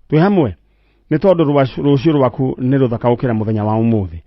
Twĩ hamwe nĩ tondũ rũciũ rwaku nĩ rũthaka gũkĩra mũthenya wa ũmũthĩ.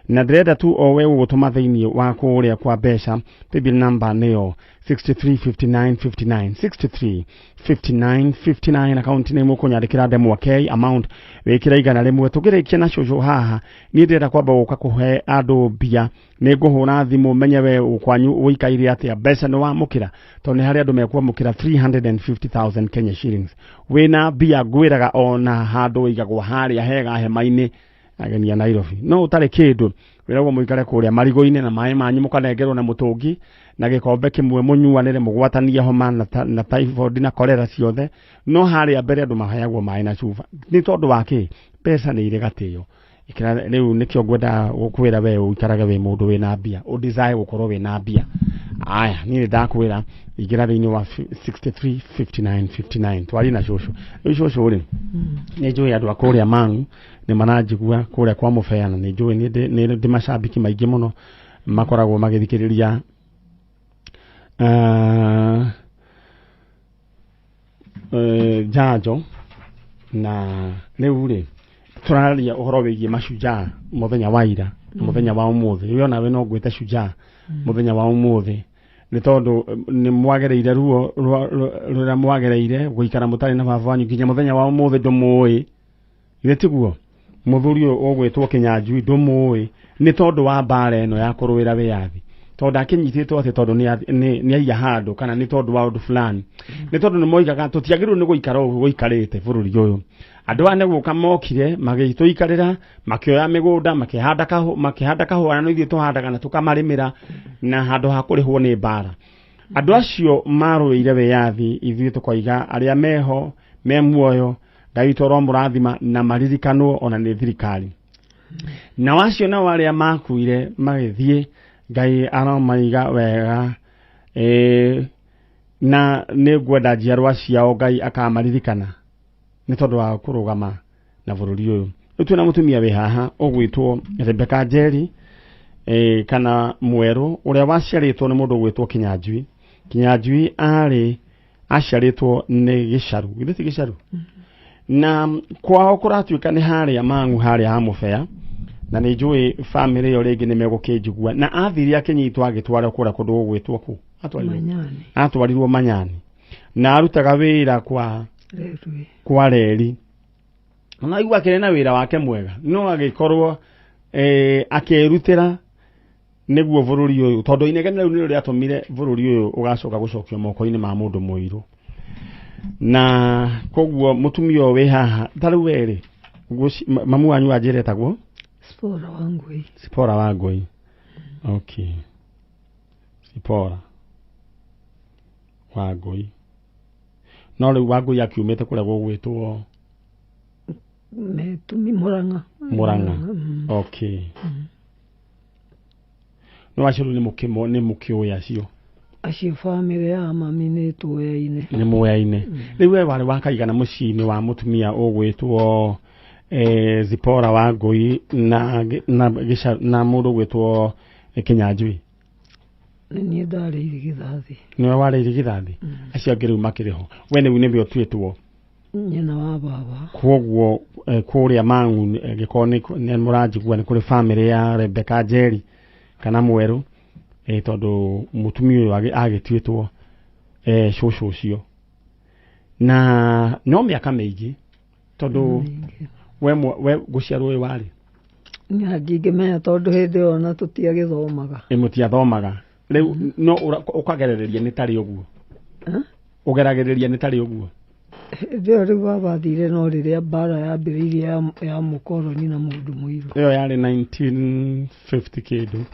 Na ndĩrenda tu o we ũgũtũma thĩinĩ wa kũrĩa kwa mbeca, paybill number nĩyo 635959, 635959, account name ũkũnyandĩkĩra Ndemwa K, amount wĩkĩra 100. Tũkĩrĩkia na cũcũ haha, niĩ ndĩrenda kwamba gũka kũhe andũ mbia. Nĩ ngũhũra thimũ menye we kwanyu ũikaire atĩa, mbeca nĩ wamũkĩra, tondũ nĩ harĩ andũ mekwamũkĩra 350,000 Kenya shillings. Wĩna mbia ngwĩraga ona handũ ũigagwo harĩa hega hema-inĩ ageni a Nairobi, no ũtarĩ kĩndũ wĩragwo mũikare kũrĩa marigũ-inĩ na maĩ manyu mũkanengerwo na mũtũngi na gĩkombe kĩmwe, mũnyuanĩre mũgwatanie homa na typhoid na cholera ciothe. No harĩa mbere andũ maheagwo maĩ na cuba. Nĩ tondũ wa kĩ? Mbeca nĩ irĩ gatĩo. Ĩkĩra rĩu nĩkĩo ngwenda gũkwĩra we ũikarage wĩ mũndũ wĩna mbia, ũ desire gũkorwo wĩna mbia. Aya, niĩ nĩ ndakwĩra ingĩra thĩinĩ wa 635959, twarie na cũcũ. Rĩu cũcũ rĩ, nĩ njũĩ andũ a kũrĩa Mang'u nĩ maranjigua kũrĩa kwa Mũbea, na nĩ njũĩ nĩ ndĩ macambĩki maingĩ mũno makoragwo magĩthikĩrĩria njanjo. Na rĩu rĩ, tũraria ũhoro wĩgiĩ mashujaa mũthenya wa ira na mũthenya wa ũmũthĩ. Rĩu onawe no ngwĩte shujaa mũthenya wa ũmũthĩ, nĩ tondũ nĩ mwagereire ruo rũrĩa mwagereire gũikara mũtarĩ na baba wanyu nginya mũthenya wa ũmũthĩ ndũmũĩ. Githĩ tiguo? Mũthuri ũyũ ũgwĩtwo Kĩnyanjui ndũmũĩ, nĩ tondũ wa mbara ĩno ya kũrũĩra wĩyathi, tondũ akĩnyitĩtwo atĩ tondũ nĩ aiya handũ kana nĩ tondũ wa ũndũ fulani, nĩ tondũ nĩ moigaga tũtiagĩrĩirwo nĩ gũikara ũguo gũikarĩte bũrũri ũyũ. Andũ aya nĩ gũka mokire magĩtũikarĩra, makĩoya mĩgũnda, makĩhanda kahũa, na ithuĩ tũhandaga na tũkamarĩmĩra na handũ ha kũrĩhwo nĩ mbara. Andũ acio marũĩire wĩyathi, ithuĩ tũkoiga arĩa meho me muoyo, Ngai witũ aromũrathima na maririkanwo ona nĩ thirikari. Nao acio nao arĩa makuire magĩthiĩ, Ngai aromaiga wega, na nĩ ngwenda njiarwa ciao Ngai akamaririkana nĩ tondũ wa kũrũgama na bũrũri ũyũ. Rĩu twĩna mũtumia wĩ haha ũgwĩtwo Rebecca Njeri, kana Mwerũ, ũrĩa waciarĩtwo nĩ mũndũ ũgwĩtwo Kĩnyanjui. Kĩnyanjui arĩ aciarĩtwo nĩ Gĩcaru, githĩ ti Gĩcaru? Na kwao kũratuĩka nĩ harĩa Mang'u, harĩa ha Mũbea, na nĩ njũĩ bamĩrĩ ĩyo rĩngĩ nĩ megũkĩnjigua. Na athire akĩnyitwo agĩtwarwo kũrĩa kũndũ gũgwĩtwo kũ? Atwarirwo Manyani. Atwarirwo Manyani na arutaga wĩra kwa Reri. Kwa reri. Na aigua akĩrĩ na wĩra wake mwega, no agĩkorwo akĩrutĩra nĩguo bũrũri ũyũ, tondũ inegene rĩu nĩrĩo rĩatũmire bũrũri ũyũ ũgacoka gũcokio moko-inĩ ma mũndũ mũirũ. Na koguo mũtumia ũyũ wĩ haha ta rĩu we rĩ, mamu wanyu wanjĩra etagwo Sipora Wangui. Sipora Wangui. Okay, Sipora Wangui. No rĩu Wangui akiumĩte kũrĩa gũgwĩtwo Metumi Murang'a. Murang'a. Okay, no acio rĩu nĩ mũkĩũĩ acio? Acio bamĩrĩ ya mami nĩ tũyaine. Nĩ mũyaine. Rĩu we warĩ wa kaigana mũciĩ-inĩ wa mũtumia ũgwĩtwo Zipora Wangui na mũndũ ũgwĩtwo Kĩnyanjui? Nĩ niĩ ndarĩ irigithathi. Nĩwe warĩ irigithathi, acio angĩ rĩu makĩrĩ ho. We rĩu nĩwe ũtuĩtwo nyina wa baba. Koguo kũrĩa Mang'u, gĩkorwo nĩ mũranjigua, nĩ kũrĩ bamĩrĩ ya Rebecca Njeri kana Mwerũ, tondũ mũtumia ũyũ agĩtuĩtwo cũcũ ũcio na no mĩaka mĩingĩ, tondũ Mĩingĩ. we gũciarwo ũyũ warĩ Niĩ ndingĩmenya, tondũ hĩndĩ ĩyo ona tũtiagĩthomaga. Ĩ, mũtiathomaga. Rĩu no ũkagerereria nĩ tarĩ ũguo? Eh? Ũgeragĩrĩria nĩ tarĩ ũguo? Hĩndĩ ĩyo rĩu baba athire no rĩrĩa mbara yambĩrĩirie ya mũkoroni na mũndũ mũirũ. Ĩyo yarĩ 1950 kĩndũ?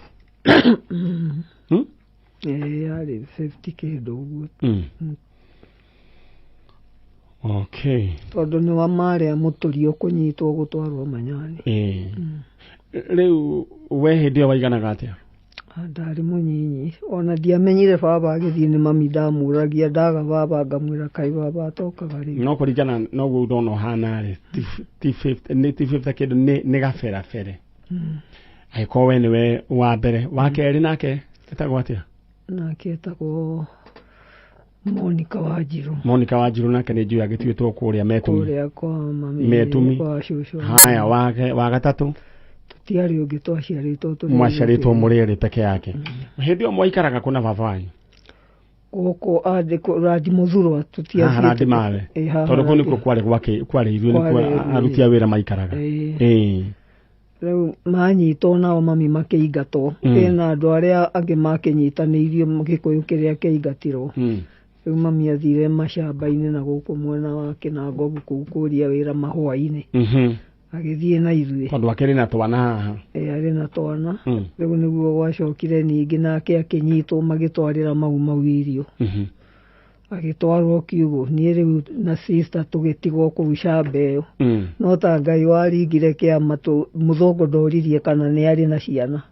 Ĩĩ, yarĩ 50 kĩndũ ũguo. Okay. Tondũ nĩ wa marĩa mũtũrio kũnyitwo gũtwarwo Manyani. Ĩĩ. Rĩu we hĩndĩ ĩyo waiganaga atĩa? Ah, ndarĩ mũnyinyi, ona ndiamenyire baba agĩthiĩ, nĩ mami ndamũragia, ndaga baba ngamwĩra, "Kaĩ baba atokaga rĩu?" No kũringana noguo ndona ũhana rĩ, ti 50, nĩ ti 50 kĩndũ, nĩ gaberabere. Angĩkorwo we nĩwe wa mbere, wa kerĩ nake etagwo atĩa? Nake etagwo Monica Wanjirũ. Monica Wanjirũ nake nĩ njũĩ agĩtuĩtwo kũrĩa Metumi. Kũrĩa kwa mami. Metumi. Kwa cũcũ. Haya, wake wa gatatũ? Tũtiarĩ ũngĩ, twaciarĩtwo tũrĩ Mwaciarĩtwo mũrĩ erĩ peke yake. Hĩndĩ ĩyo mwaikaraga kũ na baba wanyu? Gũkũ andĩkwo Randi Mũthurwa, tũtiathiĩte. Haha Randi Mawe. Ĩ, haha Tondũ kũu Randi. nĩkuo kwarĩ gwake, kwarĩ ithuĩ nĩkuo Kwarĩ, aruti a wĩra maikaraga. Ĩ. Ĩ. Rĩu manyitwo nao mami makĩingatwo. Ĩna andũ arĩa angĩ makĩnyitanĩirio Gĩkũyũ kĩrĩa kĩaingatirwo. Rĩu mami athire macamba-inĩ na gũkũ mwena wa Kĩnangobu kũu kũria wĩra mahũa-inĩ. Agĩthiĩ na ithuĩ. Tondũ akĩrĩ na twana haha. Ĩ, arĩ na twana. Rĩu nĩguo gwacokire ningĩ nake akĩnyitwo magĩtwarĩra Mau Mau irio. Agĩtwarwo kiugũ. Niĩ rĩu na sister tũgĩtigwo kũu camba ĩyo. No ta Ngai waringire kĩama mũthũngũ ndoririe kana nĩ arĩ na ciana.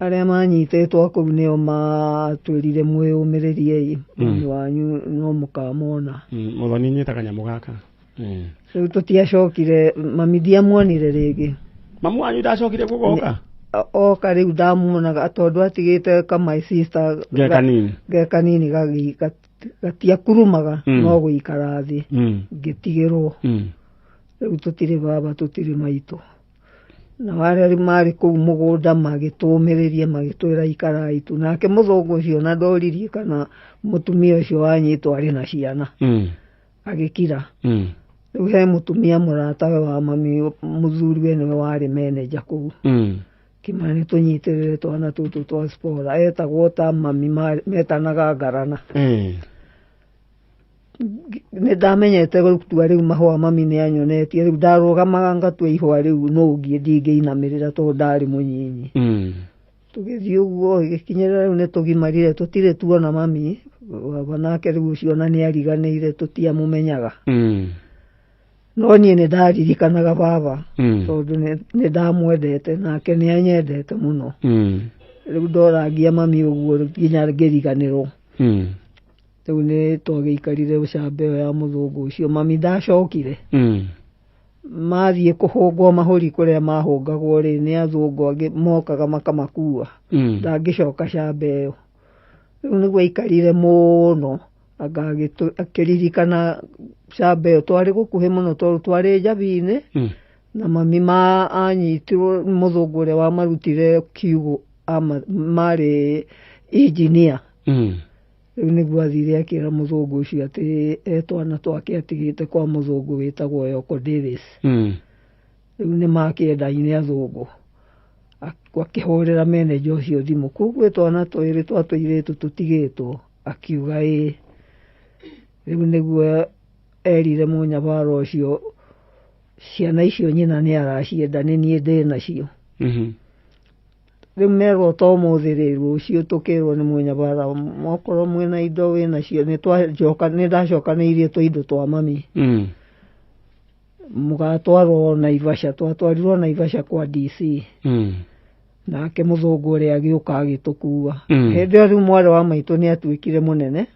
Arĩa manyitĩtwo kũu nĩo matwĩrire mwĩyũmĩrĩriei, mami wanyu no mũkamona. Mũthoni nyita kanyamũ gaka. Rĩu tũtiacokire, mami ndiamuonire rĩngĩ. Mamu wanyu ndacokire gũgoka? Oka rĩu ndamuonaga tondũ atigĩte ka my sister Ge kanini. Ge kanini gatiakurumaga, no gũikara thĩ. Ngĩtigĩrwo. Rĩu tũtirĩ baba, tũtirĩ maitũ. Na arĩa marĩ kũu mũgũnda magĩtũmĩrĩria, magĩtwĩra ikarai tu. Nake mũthũngũ ũcio na ndoririe kana mũtumia ũcio wanyitwo arĩ na ciana. Agĩkira. Rĩu he mũtumia mũratawe wa mami, mũthuriwe nĩwe warĩ manager kũu. Kĩmana nĩ tũnyitĩrĩre twana tũtũ twa spora. Etagwo ta mami, metanaga ngarana. Nĩ ndamenyete gũtua rĩu mahũa mami nĩ anyonetie. Rĩu ndarũgamaga ngatua ihũa rĩu no ngiĩ ndingĩinamĩrĩra tondũ ndarĩ mũnyinyi. Tũgĩthiĩ ũguo gĩkinyĩra rĩu nĩ tũgimarire, tũtirĩ tuona mami. Baba nake rĩu ũcio ona nĩ ariganĩire, tũtiamũmenyaga. No niĩ nĩ ndaririkanaga baba, tondũ nĩ ndamwendete nake nĩ anyendete mũno. Rĩu ndorangia mami ũguo nginya ngĩriganĩrwo. Rĩu nĩ twagĩikarire camba ĩyo ya mũthũngũ ũcio, mami ndacokire. Mathiĩ kũhũngwo mahũri kũrĩa mahũngagwo rĩ, nĩ athũngũ angĩ mokaga makamakua. Ndangĩcoka camba ĩyo. Rĩu nĩguo aikarire mũno, anga akĩririkana camba ĩyo. Twarĩ gũkuhĩ mũno tondũ twarĩ Njabi-inĩ, na mami anyitirwo mũthũngũ ũrĩa wamarutire kiugũ, marĩ engineer. Rĩu nĩguo athire akĩra mũthũngũ ũcio atĩ e twana twake atigĩte kwa mũthũngũ wĩtagwo Yoko Davis. Rĩu nĩ makĩendaine athũngũ. Akĩhũrĩra manager ũcio thimũ, kũu gwĩ twana twĩrĩ twa tũirĩtu tũtigĩtwo, akiuga ĩĩ. Rĩu nĩguo erire mũnyabara ũcio, ciana icio nyina nĩ aracienda, nĩ niĩ ndĩ nacio. Rĩu merwo to ũmũthĩ rĩ, rũciũ tũkĩrwo nĩ mũnyabara, okorwo mwĩna indo wĩnacio, nĩ ndacokanĩirie tũindo twa mami. Mũgatwarwo Naivasha, twatwarirwo Naivasha kwa DC. Nake mũthũngũ ũrĩa agĩũka agĩtũkua. Hĩndĩ ĩyo rĩu mwarĩ wa maitũ nĩ atuĩkire mũnene,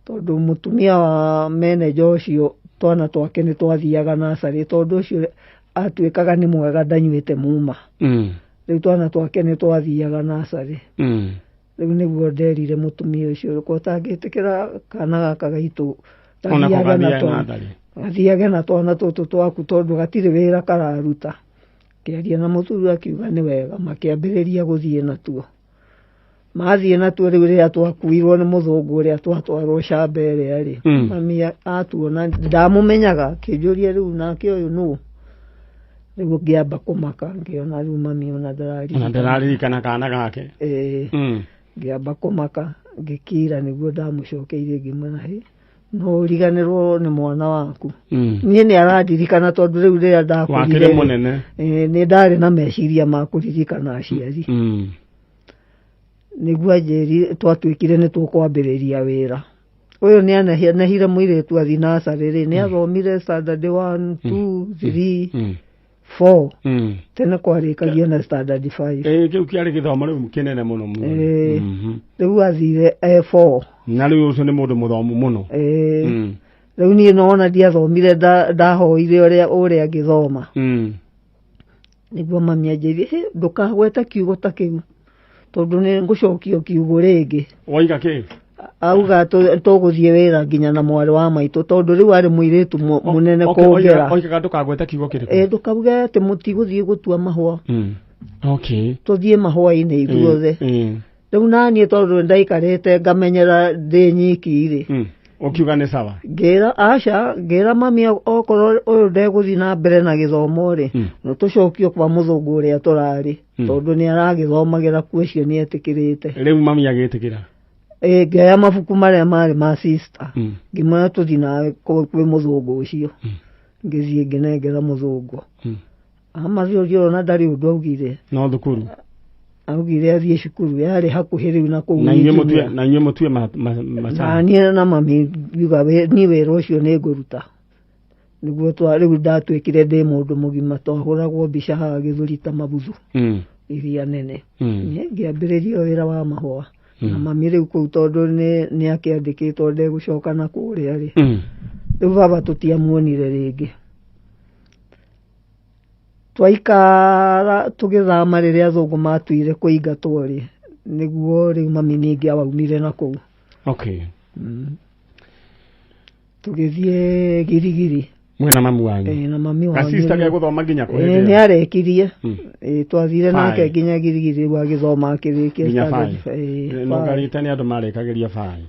tondũ mũtumia wa manager ũcio twana twake nĩ twathiaga nursery, tondũ ũcio atuĩkaga nĩ mwega ndanyuĩte muma. Rĩu twana twake nĩ twathiaga nursery. Rĩu nĩguo nderire mũtumia ũcio, ko ũtangĩtĩkĩra kana gaka gaitũ Ona ko gathiage na gathiage twana. natharĩ. Gathiage na twana tũtũ twaku tondũ gatirĩ wĩra kararuta. Kĩaria na mũthuri akiuga nĩ wega, makĩambĩrĩria gũthiĩ natuo. Mathiĩ natuo rĩu rĩrĩa twakuirwo nĩ mũthũngũ ũrĩa twatwarwo camba ĩrĩa rĩ, mami atuona ndamũmenyaga, akĩnjũria rĩu nake ũyũ nũ? Rĩu ngĩamba kũmaka, ngĩona rĩu mami ona ndararirikana. Ona ndararirikana kana gake. Ĩĩ. Ngĩamba kũmaka, ngĩkira nĩguo ndamũcokeirie ngĩmwĩra, hĩ, no ũriganĩrwo nĩ mwana waku. Niĩ nĩ arandirikana tondũ rĩu rĩrĩa ndakũrire Wakĩrĩ mũnene. Ĩĩ, nĩ ndarĩ na meciria ma kũririkana aciari. Nĩguo anjĩrire twatuĩkire nĩ tũkwambĩrĩria wĩra. Ũyũ nĩ anehire mũirĩtu athiĩ nursery rĩ, nĩ athomire standard 1, 2, 3, 4. Tene kwarĩkagio na standard 5. Ĩĩ, kĩu kĩarĩ gĩthomo rĩu kĩnene mũno mũno. Ĩĩ. Rĩu athire e 4. Na rĩu ũcio nĩ mũndũ mũthomu mũno. Ĩĩ. Rĩu niĩ nona ndiathomire, ndahoire ũrĩa ngĩthoma. Nĩguo mami anjĩrire, hĩ, ndũkagwete kiugo ta kĩu, tondũ nĩ ngũcokio kiugo rĩngĩ. Woiga kĩ? Auga tũgũthiĩ wĩra nginya na mwarĩ wa maitũ tondũ rĩu arĩ mũirĩtu mũnene kũngĩra. Oigaga ndũkagwete kiugo kĩrĩkũ? Ndũkauge atĩ mũtigũthiĩ gũtua mahũa. Okay. Tũthiĩ mahũa-inĩ ithuothe. Rĩu naniĩ tondũ ndaikarĩte ngamenyera ndĩ nyiki rĩ. Ũkiuga nĩ sawa? Ngĩra aca, ngĩra mami okorwo ũyũ ndegũthiĩ na mbere na gĩthomo rĩ, no tũcokio kwa mũthũngũ ũrĩa tũrarĩ tondũ nĩ aragĩthomagĩra kuo ũcio nĩ etĩkĩrĩte. Rĩu mami agĩtĩkĩra? Ngĩoya mabuku marĩa marĩ ma sister, ngĩmwĩra tũthiĩ nawe kwĩ mũthũngũ ũcio. Ngĩthiĩ ngĩnengera mũthũngũ. Amathĩ ona ndarĩ ũndũ augire. No thukuru? Augire athiĩ cukuru yarĩ hakuhĩ rĩu na kũu. Na inyuĩ mũtue macani? Na niĩ na mami ngiuga niĩ wĩra ũcio nĩ ngũruta. Nĩguo rĩu ndatuĩkire ndĩ mũndũ mũgima twahũragwo mbica haha gĩthũri ta mabuthu. Iria nene. Niĩ ngĩambĩrĩria wĩra wa mahũa. Na mami rĩu kũu tondũ nĩ akĩandĩkĩtwo ndegũcoka na kũrĩa rĩ. Rĩu baba tũtiamuonire rĩngĩ. Twaikara tũgĩthama rĩrĩa athũngũ matuire kũingatwo rĩ, nĩguo rĩu mami ningĩ awaumire na kũu. Okay. Tũgĩthiĩ Girigiri. Mwena mamu wanyu? Na mami wanyu. Gasista gegũthoma nginya kũ hĩndĩ ĩyo? Nĩ arekirie. Twathire nake nginya Girigiri rĩu agĩthoma akĩrĩkia. Nginya baĩ. No ngarĩte nĩ andũ marĩkagĩria baĩ.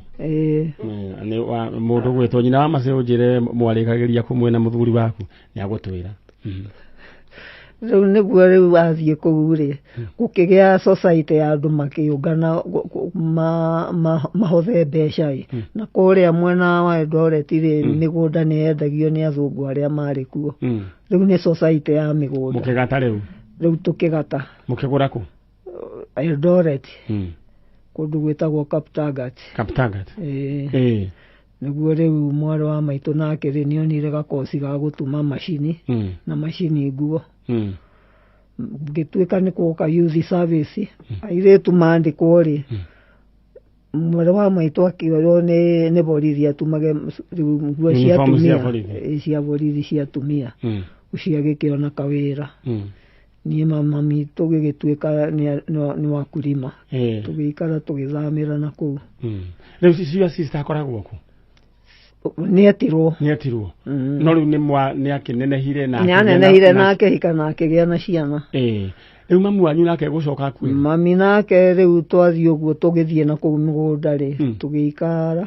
Nĩ mũndũ gwĩtwo nyina wa Macĩ ũnjĩre mwarĩkagĩria kũ mwĩna mũthuri waku nĩ agũtwĩra. Rĩu nĩguo rĩu athiĩ kũu rĩ, gũkĩgĩa society ya andũ makĩũngana mahothe mbeca ĩ. Na kũrĩa mwena wa Eldoret rĩ, mĩgũnda nĩ yendagio nĩ athũngũ arĩa marĩ kuo. Rĩu nĩ society ya mĩgũnda. Mũkĩgata rĩu? Rĩu tũkĩgata. Mũkĩgũra kũ? Eldoret. Kũndũ gwĩtagwo Kaptagat. Kaptagat? Nĩguo rĩu mwarĩ wa maitũ nake rĩ nĩonire gakoci ga gũtuma macini na macini nguo. Ngĩtuĩka nĩ kũoka youth service, airĩtu mandĩkwo rĩ, mwarĩ wa maitũ akĩoywo nĩ borithi atumage rĩu nguo cia atumia, cia borithi cia atumia. Ũcio agĩkĩona kawĩra. Niĩ mami tũgĩgĩtuĩka nĩ wa kurima. Tũgĩikara tũgĩthamĩra na kũu. Rĩu cia sister akoragwo kũ? Nĩetirwo. Nĩetirwo. No rĩu nĩ akĩnenehire na nĩanenehire na akĩhika na akĩgĩa na ciana. Rĩu mamu wanyu nake gũcoka akuĩra? Mami nake rĩu twathiĩ ũguo tũgĩthiĩ na kũu mĩgũnda rĩ, tũgĩikara.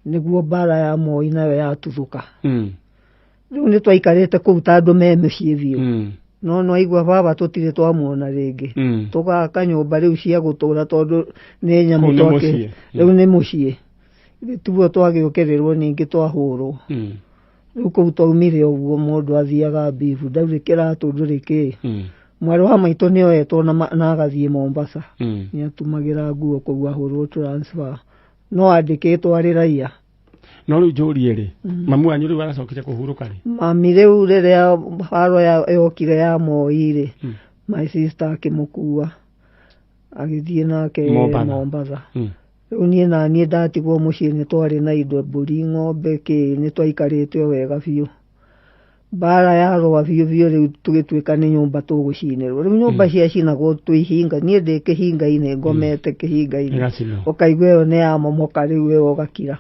Nĩguo mbara ya Moi nayo yatuthũka. Rĩu nĩ twaikarĩte kũu ta andũ me mĩciĩ biũ. No nĩwaigua baba tũtirĩ twamuona rĩngĩ. Tũgaka nyũmba rĩu cia gũtũra tondũ nĩ nyamũ twake. Rĩu nĩ mũciĩ. Tiguo twagĩũkĩrĩrwo ningĩ twahũrwo. Rĩu kũu twaumire ũguo mũndũ athiaga mbibu, ndarĩ kĩratũ ndũrĩ kĩ. Mwarĩ wa maitũ nĩoetwo na agathiĩ Mombasa. Nĩatumagĩra nguo kũu ahũrwo transfer. No andĩkĩtwo arĩ raia. No rĩu njũrie rĩ, mamu wanyu rĩu aracokire kũhurũka rĩ? Mami rĩu rĩrĩa haro yokire ya Moi rĩ, my sister akĩmũkua agĩthiĩ nake Mombatha. Rĩu niĩ na niĩ ndatigwo mũciĩ nĩ twarĩ na indo mbũri, ng'ombe, kĩ, nĩ twaikarĩte o wega biũ. Mbara yarũa biũ biũ rĩu tũgĩtuĩka nĩ nyũmba tũgũcinĩrwo. Rĩu nyũmba ciacinagwo twĩ ihinga, niĩ ndĩ kĩhinga-inĩ, ngomete kĩhinga-inĩ. Ũkaigua ĩyo nĩ yamomoka rĩu ĩyo ũgakira.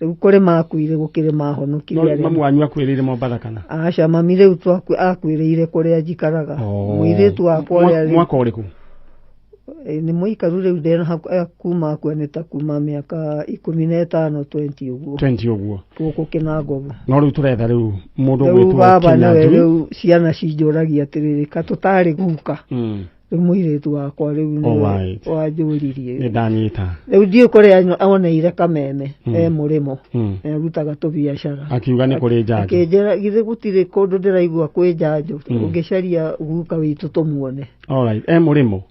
Rĩu kũrĩ makuire gũkĩrĩ mahonokire. No mamu wanyu akuĩrĩire Mombatha kana? Aca, mami rĩu akuĩrĩire kũrĩa njikaraga. Mũirĩtu wakwa ũrĩa Mwaka ũrĩkũ? Nĩ mũikaru rĩu ndĩ kuma akua nĩ ta kuma mĩaka 15 20 ũguo. 20 ũguo. Gũkũ Kĩnangobu. No rĩu tũretha rĩu mũndũ ũgwĩtwo baba nĩwe rĩu ciana cinjũragia atĩrĩrĩ, ka tũtarĩ guka. Rĩu mũirĩtu wakwa rĩu nĩwe wanjũririe. Nĩ ndanyita. Rĩu ndiũĩ kũrĩa oneire kameme e mũrĩmo. Arutaga tũbiacara. Akiuga nĩ kũrĩ njanjo. Akĩnjĩra githĩ gũtirĩ kũndũ ndĩraigua kwĩ njanjo. Ũngĩcaria guka witũ tũmuone. Alright, e mũrĩmo.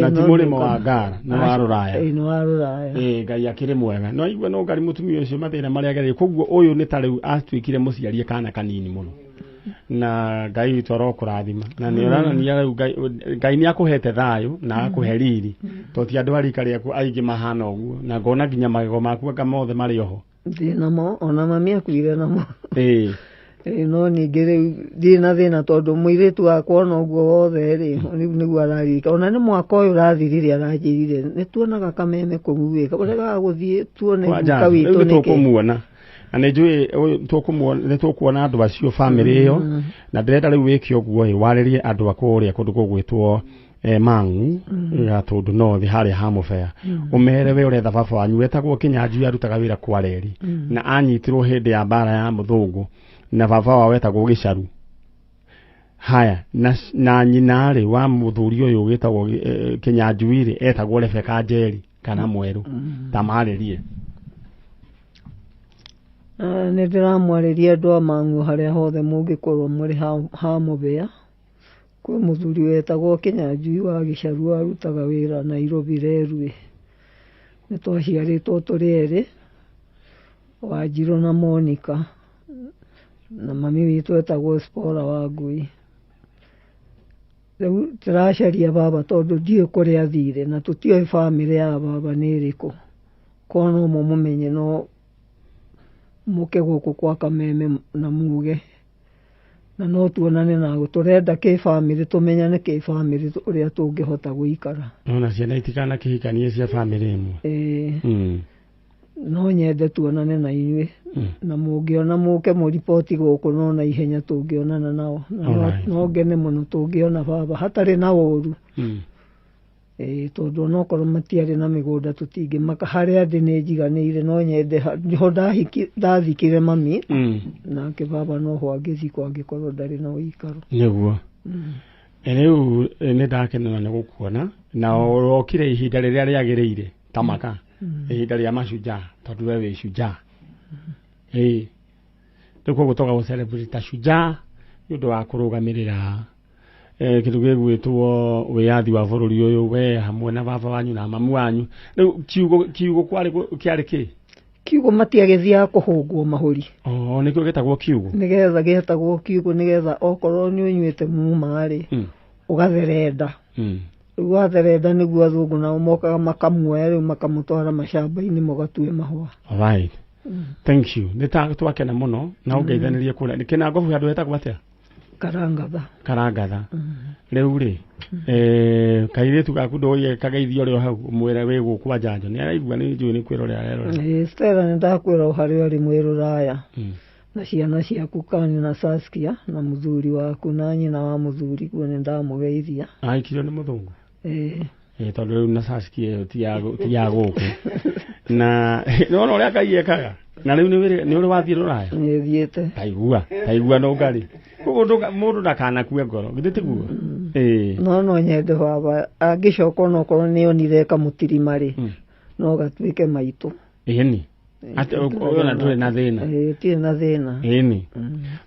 Na ti mũrĩmo wa Ngara, nĩ wa Rũraya. Nĩ wa Rũraya. Ngai akĩrĩ mwega. No igua no ngari mũtumia ũcio mathĩna marĩa agereire. Koguo ũyũ nĩ ta rĩu atuĩkire mũciarie kana kanini mũno. Na Ngai witũ arokũrathima. Na nĩ ũronania rĩu Ngai nĩ akũhete thayũ na akũhe riri. Tondũ ti andũ a rika rĩaku aingĩ mahana ũguo. Na ngona nginya magego maku anga mothe marĩ oho. Ndĩ namo, ona mami akuire namo. No ningĩ rĩu ndirĩ na thĩna tondũ mũirĩtu wakwa ona ũguo wothe rĩ, rĩu nĩguo ararika. Ona nĩ mwaka ũyũ ũrathirire aranjĩrire nĩ tuonaga kameme kũu ĩ, ũregaga gũthiĩ tuone guka witũ nĩkĩ. Tũkũmuona na nĩ njũĩ nĩ tũkuona andũ acio bamĩrĩ ĩyo, na ndĩrenda rĩu wĩke ũguo ĩ, warĩrie andũ a kũrĩa kũndũ gũgwĩtwo Mang'u Gatũndũ North harĩa ha Mũbea, ũmere we ũretha baba wanyu wetagwo Kĩnyanjui arutaga wĩra kwa reri na anyitirwo hĩndĩ ya mbara ya mũthũngũ, na baba wao wetagwo Gĩcaru. Haya, na nyina rĩ wa mũthuri ũyũ wĩtagwo Kĩnyanjui rĩ etagwo Rebeka Njeri kana Mwerũ. Ta marĩrie. Nĩ ndĩramwarĩria andũ a Mang'u harĩa hothe mũngĩkorwo mũrĩ ha Mũbea. Kwĩ mũthuri wetagwo Kĩnyanjui wa Gĩcaru warutaga wĩra Nairobi Railway. Nĩ twaciarĩtwo tũrĩ erĩ, Wanjirũ na Monica, na mami witũ etagwo Spora wa Ngui. Rĩu tũracaria baba tondũ ndiũĩ kũrĩa athire na tũtiũĩ bamĩrĩ ya baba nĩ ĩrĩkũ. Korwo no mũmũmenye no mũke gũkũ kwa Kameme na muge, na no tuonane nawe. Tũrenda kĩbamĩrĩ, tũmenyane kĩbamĩrĩ ũrĩa tũngĩhota gũikara. Ona ciana itikanakĩhikanie cia bamĩrĩ ĩmwe. No nyende tuonane na inyuĩ, na mũngĩona mũke mũriboti gũkũ no na ihenya tũngĩonana nao. No ngene mũno tũngĩona baba hatarĩ na ũru. Tondũ onokorwo matiarĩ na mĩgũnda tũtingĩmaka, harĩa ndĩ nĩ njiganĩire, no nyende ho ndathikire mami, nake baba noho angĩthikwo angĩkorwo ndarĩ na ũikaro. Nĩguo. Rĩu nĩ ndakenera nĩ gũkuona na ũrokire ihinda rĩrĩa rĩagĩrĩire ta maka, ihinda rĩa mashujaa, tondũ we wĩ shujaa. Rĩu koguo tũga gũ celebrate ta shujaa nĩ ũndũ wa kũrũgamĩrĩra kĩndũ gĩgwĩtwo wĩyathi wa bũrũri ũyũ, we hamwe na baba wanyu na mamu wanyu. Rĩu kiugo kwarĩ kĩarĩ kĩ? Kiugo matiagĩthiaga kũhũngwo mahũri. Nĩkĩo gĩtagwo kiugo? Nĩgetha gĩetagwo kiugo nĩgetha okorwo nĩ ũnyuĩte muma rĩ, ũgatherenda. Rĩu watherenda nĩguo athũngũ nao mokaga makamuoya rĩu makamũtwara macamba-inĩ mũgatue mahũa. Alright. Thank you. Nĩ twakena mũno na ũngeithanĩrie kũrĩa. Kĩnangobu handũ hetagwo atĩa? Karangatha. Karangatha. Rĩu rĩ, kairĩtu gaku ndũĩ kageithio ũrĩ o hau ũmwĩre wĩ gũkũ Njanjo. Nĩ araigua nĩ njũĩ nĩ kwĩrorera arerorera. Stella nĩ ndakwĩra o harĩa ũrĩ mwĩ rũraya. Na ciana ciaku Kani na Saskia na mũthuri waku na nyina wa mũthuri guo nĩ ndamũgeithia. Ahikirio nĩ mũthũngũ? Tondũ rĩu na Saskia ĩyo ti ya gũkũ. Na nĩwona ũrĩa Ngai ekaga? Na rĩu nĩ ũrĩ wathiĩ rũraya? Nĩ thiĩte. Taigua no ngarĩ. Koguo mũndũ ndakanakue ngoro, githĩ tiguo? No nyende baba angĩcoka onokorwo nĩ onire kamũtirima rĩ, no gatuĩke maitũ. Ĩni. Atĩ ũyũ ndũrĩ na thĩna. Tirĩ na thĩna. Ĩni.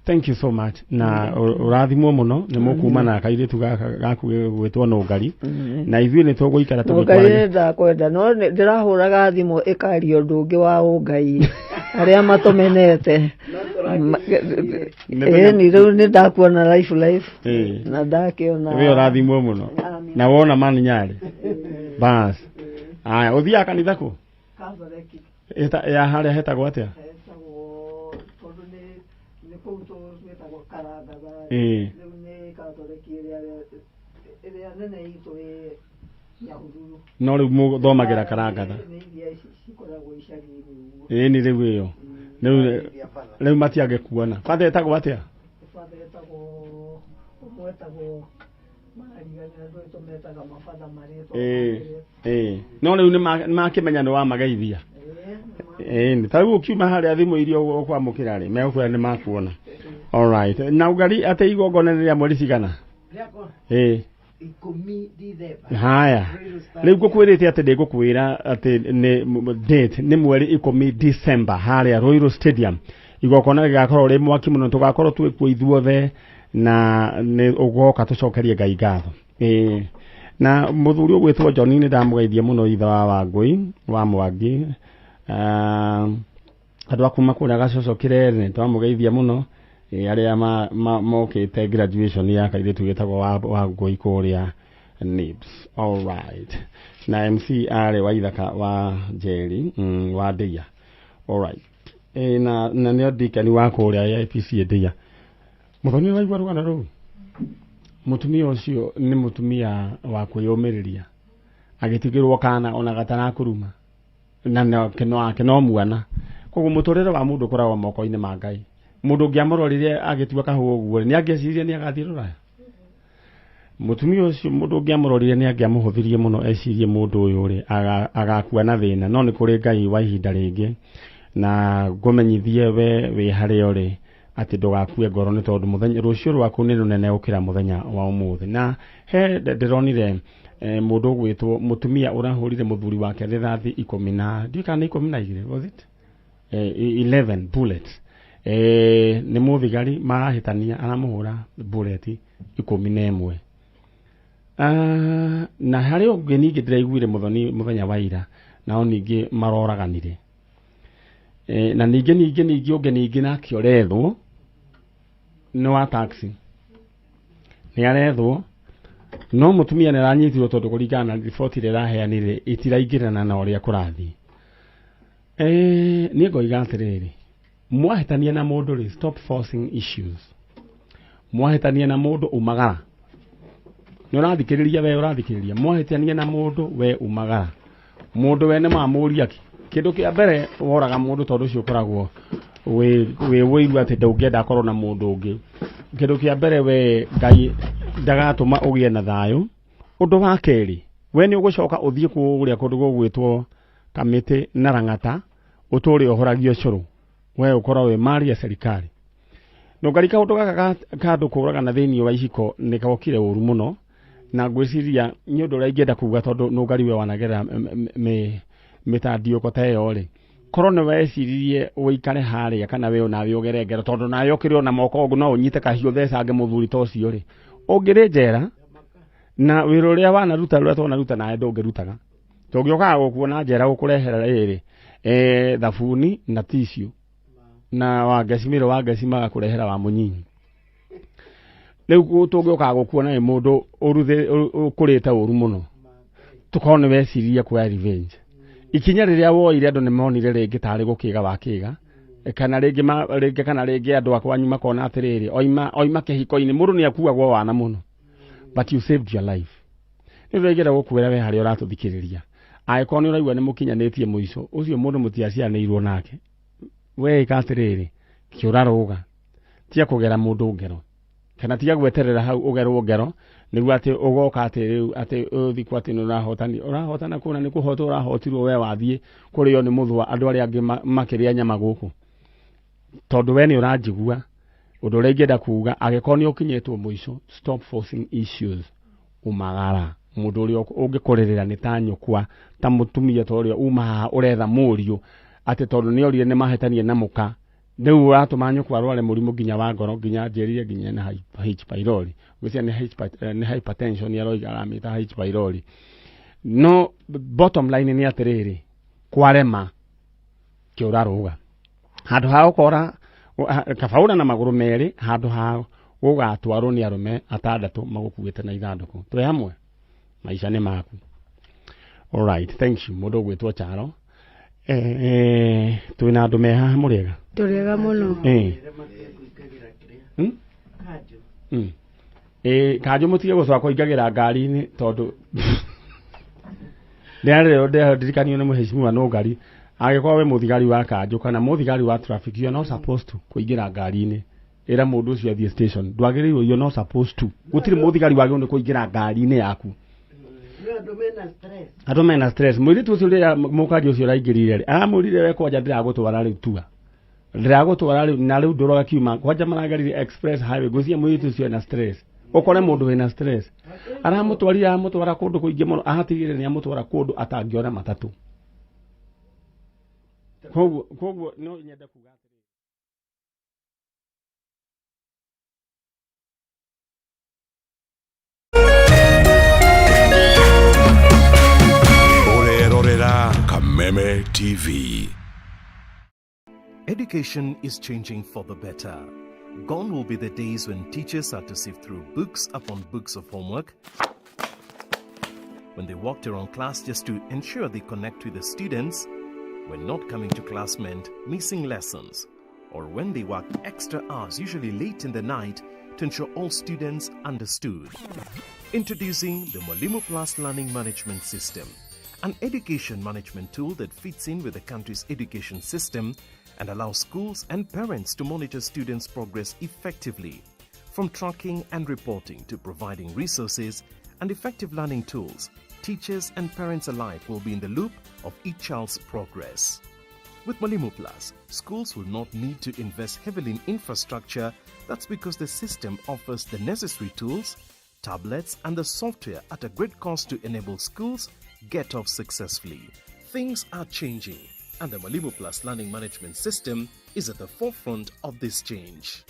Thank you so much. Na ũrathimwo mũno nĩ mũkuma na kairĩtu gaku gwĩtwo Nũngari. Na ithuĩ nĩ tũgũikara tũgĩkwarĩria. Nũngari ndakwenda, no ndĩrahũraga thimũ ĩkaria ũndũ ũngĩ wa ũngai arĩa matũmenete. Ĩni rĩu nĩ ndakuona life. Na ndakĩona. We ũrathimwo mũno. Na wona mani nyarĩ. Bas. Aya, ũthiaga kanitha kũ? Katholeki. Ya harĩa hetagwo atĩa? Hetagwo tondũ nĩ kũu twĩtagwo Karangatha. Rĩu nĩ Katholeki ĩrĩa nene itũ ĩ Nyahururu. No rĩu mũthomagĩra Karangatha. Nĩ iria cikoragwo icagi-inĩ ũguo. Ĩni rĩu ĩyo. Rĩu matiangĩkuona. Batha ĩtagwo atĩa? Batha ĩtagwo ũmwe etagwo No rĩu nĩ makĩmenya nĩ wamageithia. Ta rĩu ũkiuma harĩa thimũ iria ũkwamũkĩra rĩ, megũkwĩra nĩ makuona. Alright. Na ũgari atĩ igongona nĩ rĩa mweri cigana? 10 December. Haya. Rĩu ngũkwĩrĩte atĩ ndĩgũkwĩra atĩ nĩ date nĩ mweri 10 December harĩa Ruiru Stadium. Igongona rĩgakorwo rĩ mwaki mũno, tũgakorwo twĩ kuo ithuothe na nĩ ũgoka tũcokerie Ngai ngatho. Na mũthuri ũgwĩtwo John nĩ ndamũgeithia mũno ithe wa Wangũi wa Mwangi. Andũ a kuma kũrĩa Gacoco Kĩrere nĩ twamũgeithia mũno, arĩa mokĩte graduation ya kairĩtu gĩtagwo Wangũi kũrĩa NIBS. All right. Na MC arĩ wa Ithaka wa Njeri, wa Ndeia. All right. Na nĩo ndikani wa kũrĩa AIPC Ndeia. Muthoni waigua rũgano rũu? Mũtumia ũcio nĩ mũtumia wa kwĩyũmĩrĩria, agĩtigĩrwo kana ona gatarakuruma na nake no mwana. Koguo mũtũrĩre wa mũndũ ũkoragwo moko-inĩ ma Ngai. Mũndũ ũngĩ amũrorire agĩtua kahũa ũguo nĩ angĩecirie nĩ agathiĩ rũraya. Mũtumia ũcio mũndũ ũngĩ amũrorire nĩ angĩamũhũthirie mũno, ecirie mũndũ ũyũ rĩ agakua na thĩna. No nĩ kũrĩ Ngai wa ihinda rĩngĩ, na ngũmenyithie we wĩ harĩa ũrĩ atĩ ndũgakue ngoro, nĩ tondũ mũthenya rũciũ rwaku nĩ rũnene gũkĩra mũthenya wa ũmũthĩ. Na he ndĩronire mũndũ ũgwĩtwo mũtumia ũrahũrire mũthuri wake rithathi ikũmi na ndiũĩ kana nĩ 12, was it? 11 bullets. Nĩ mũthigari marahĩtania, aramũhũra bullet 11. Na harĩ ũngĩ ningĩ ndĩraiguire mũthoni mũthenya wa ira, nao ningĩ maroraganire. Na ningĩ ningĩ ningĩ ũngĩ ningĩ nake ũrethwo nĩ wa taxi, nĩ arethwo, no mũtumia nĩ aranyitirwo tondũ kũringana na riboti ĩrĩa ĩraheanire ĩtiraingĩrana na ũrĩa kũrathiĩ. Niĩ ngoiga atĩrĩrĩ, mwahĩtania na mũndũ rĩ, stop forcing issues. Mwahĩtania na mũndũ umagara. Nĩ ũrathikĩrĩria we, ũrathikĩrĩria. Mwahĩtania na mũndũ we umagara. Mũndũ we nĩ mamũria kĩ? Kĩndũ kĩa mbere woraga mũndũ tondũ ũcio ũkoragwo wĩ wĩiru atĩ ndũngĩenda akorwo na mũndũ ũngĩ. Kĩndũ kĩa mbere we Ngai ndagatũma ũgĩe na thayũ. Ũndũ wa kerĩ, we nĩ ũgũcoka ũthiĩ kũrĩa kũndũ gũgwĩtwo Kamĩtĩ na Lang'ata, ũtũre ũhoragio cũrũ, we ũkorwo wĩ mari ya serikali. Nũngari kaũndũ gaka ka andũ kũragana thĩinĩ wa ihiko nĩ gokire ũru mũno, na ngwĩciria nĩ ũndũ ũrĩa ingĩenda kuga tondũ nũngari we wanagerera mĩtandiũko ta ĩyo rĩ, korwo nĩ weciririe ũikare harĩa kana we onawe ũgere ngero, tondũ nawe ũkĩrĩ ona moko ũguo no ũnyite kahiũ ũthecange mũthuri ta ũcio rĩ, ũngĩrĩ njera na wĩra ũrĩa wanaruta ũrĩa twanaruta nawe ndũngĩrutaga. Tũngĩũkaga gũkuona njera gũkũrehera rĩrĩ thabuni na tissue na wangeci mĩro wangeci magakũrehera wa mũnyinyi. Rĩu tũngĩũkaga gũkuona nĩ mũndũ ũkũrĩte ũru mũno, tũkorwo nĩ weciririe kuoya revenge. Ikinya rĩrĩa woire andũ nĩ monire rĩngĩ tarĩ gũkĩga wakĩga, kana rĩngĩ rĩngĩ kana rĩngĩ andũ a kwanyu makona atĩrĩrĩ, oima kĩhiko-inĩ, mũndũ nĩ akuagwo wana mũno, but you saved your life. Nĩ ũrĩa gũkwĩra we harĩa ũratũthikĩrĩria, angĩkorwo nĩ ũraigua nĩ mũkinyanĩtie mũico ũcio mũndũ mũtiacianĩirwo nake, we ĩka atĩrĩrĩ, kĩũra rũga, tiga kũgera mũndũ ngero, kana tiga gweterera hau ũgerwo ngero nĩguo atĩ ũgoka atĩ rĩu atĩ ũthiĩ kwa atĩ nĩ ũrahotani, ũrahotana kũna nĩ kũhotwo ũrahotirwo, we wathiĩ kũrĩo nĩ mũthũa andũ arĩa angĩ makĩrĩa nyama gũkũ. Tondũ we nĩ ũranjigua, ũndũ ũrĩa ingĩenda kuga, angĩkorwo nĩ ũkinyĩtwo mũico, stop forcing issues, umagara. Mũndũ ũrĩa ũngĩkũrĩrĩra nĩ ta nyũkwa, ta mũtumia ta ũrĩa uma haha ũretha mũriũ atĩ tondũ nĩ orire nĩ mahĩtanie na mũka, rĩu ũratũma nyũkwa arware mũrimũ nginya wa ngoro, nginya njĩrire nginya na H pylori, ngwĩciria nĩ hypertension aroiga aramĩta H pylori. No bottom line nĩ atĩrĩrĩ, kwarema kĩũra rũga, handũ ha gũkora kaba ũra na magũrũ merĩ, handũ ha gũgatwarwo nĩ arũme atandatũ magũkuĩte na ithandũkũ. Twĩ hamwe, maica nĩ maku. Alright, thank you mũndũ ũgwĩtwo Charo. Twĩna andũ me haha mũrĩega? Tũrĩega mũno. Kanjũ mũtige gũcoka kũingagĩra ngari-inĩ tondũ ndĩrarikanio nĩ mũheshimiwa Nũngari, angĩkorwo wĩ mũthigari wa kanjũ kana mũthigari wa traffic, you are not supposed to kũingĩra ngari-inĩ. Ĩra mũndũ ũcio athiĩ station, ndwagĩrĩirwo, you are not supposed to. Gũtirĩ mũthigari wagĩrĩirwo nĩ kũingĩra ngari-inĩ yaku. Andũ mena stress. Mũirĩtu ũcio rĩrĩa mũkanjũ ũcio ũraingĩrire rĩ, aramwĩrire we kwanja ndĩragũtwara rĩu, tua ndĩragũtwara rĩu, na rĩu ndũroga kiuma kwanja maragerire express highway. Ngwĩciria mũirĩtu ũcio ena stress, ũkore mũndũ wĩna stress aramũtwarire, aramũtwara kũndũ kũingĩ mũno, ahatigĩrĩre nĩ amũtwara kũndũ atangĩona matatũ. Koguo no nyende kuga atĩrĩrĩ, Ũrerorera Kameme TV. Education is changing for the better. Gone will be the days when teachers had to sift through books upon books of homework, when they walked around class just to ensure they connect with the students, when not coming to class meant missing lessons. Or when they worked extra hours, usually late in the night, to ensure all students understood. Introducing the Mwalimu Plus Learning Management System, an education management tool that fits in with the country's education system and allows schools and parents to monitor students' progress effectively. From tracking and reporting to providing resources and effective learning tools, teachers and parents alike will be in the loop of each child's progress. With Mwalimu Plus, schools will not need to invest heavily in infrastructure. That's because the system offers the necessary tools, tablets, and the software at a great cost to enable schools get off successfully. Things are changing, and the Mwalimu Plus Learning Management System is at the forefront of this change.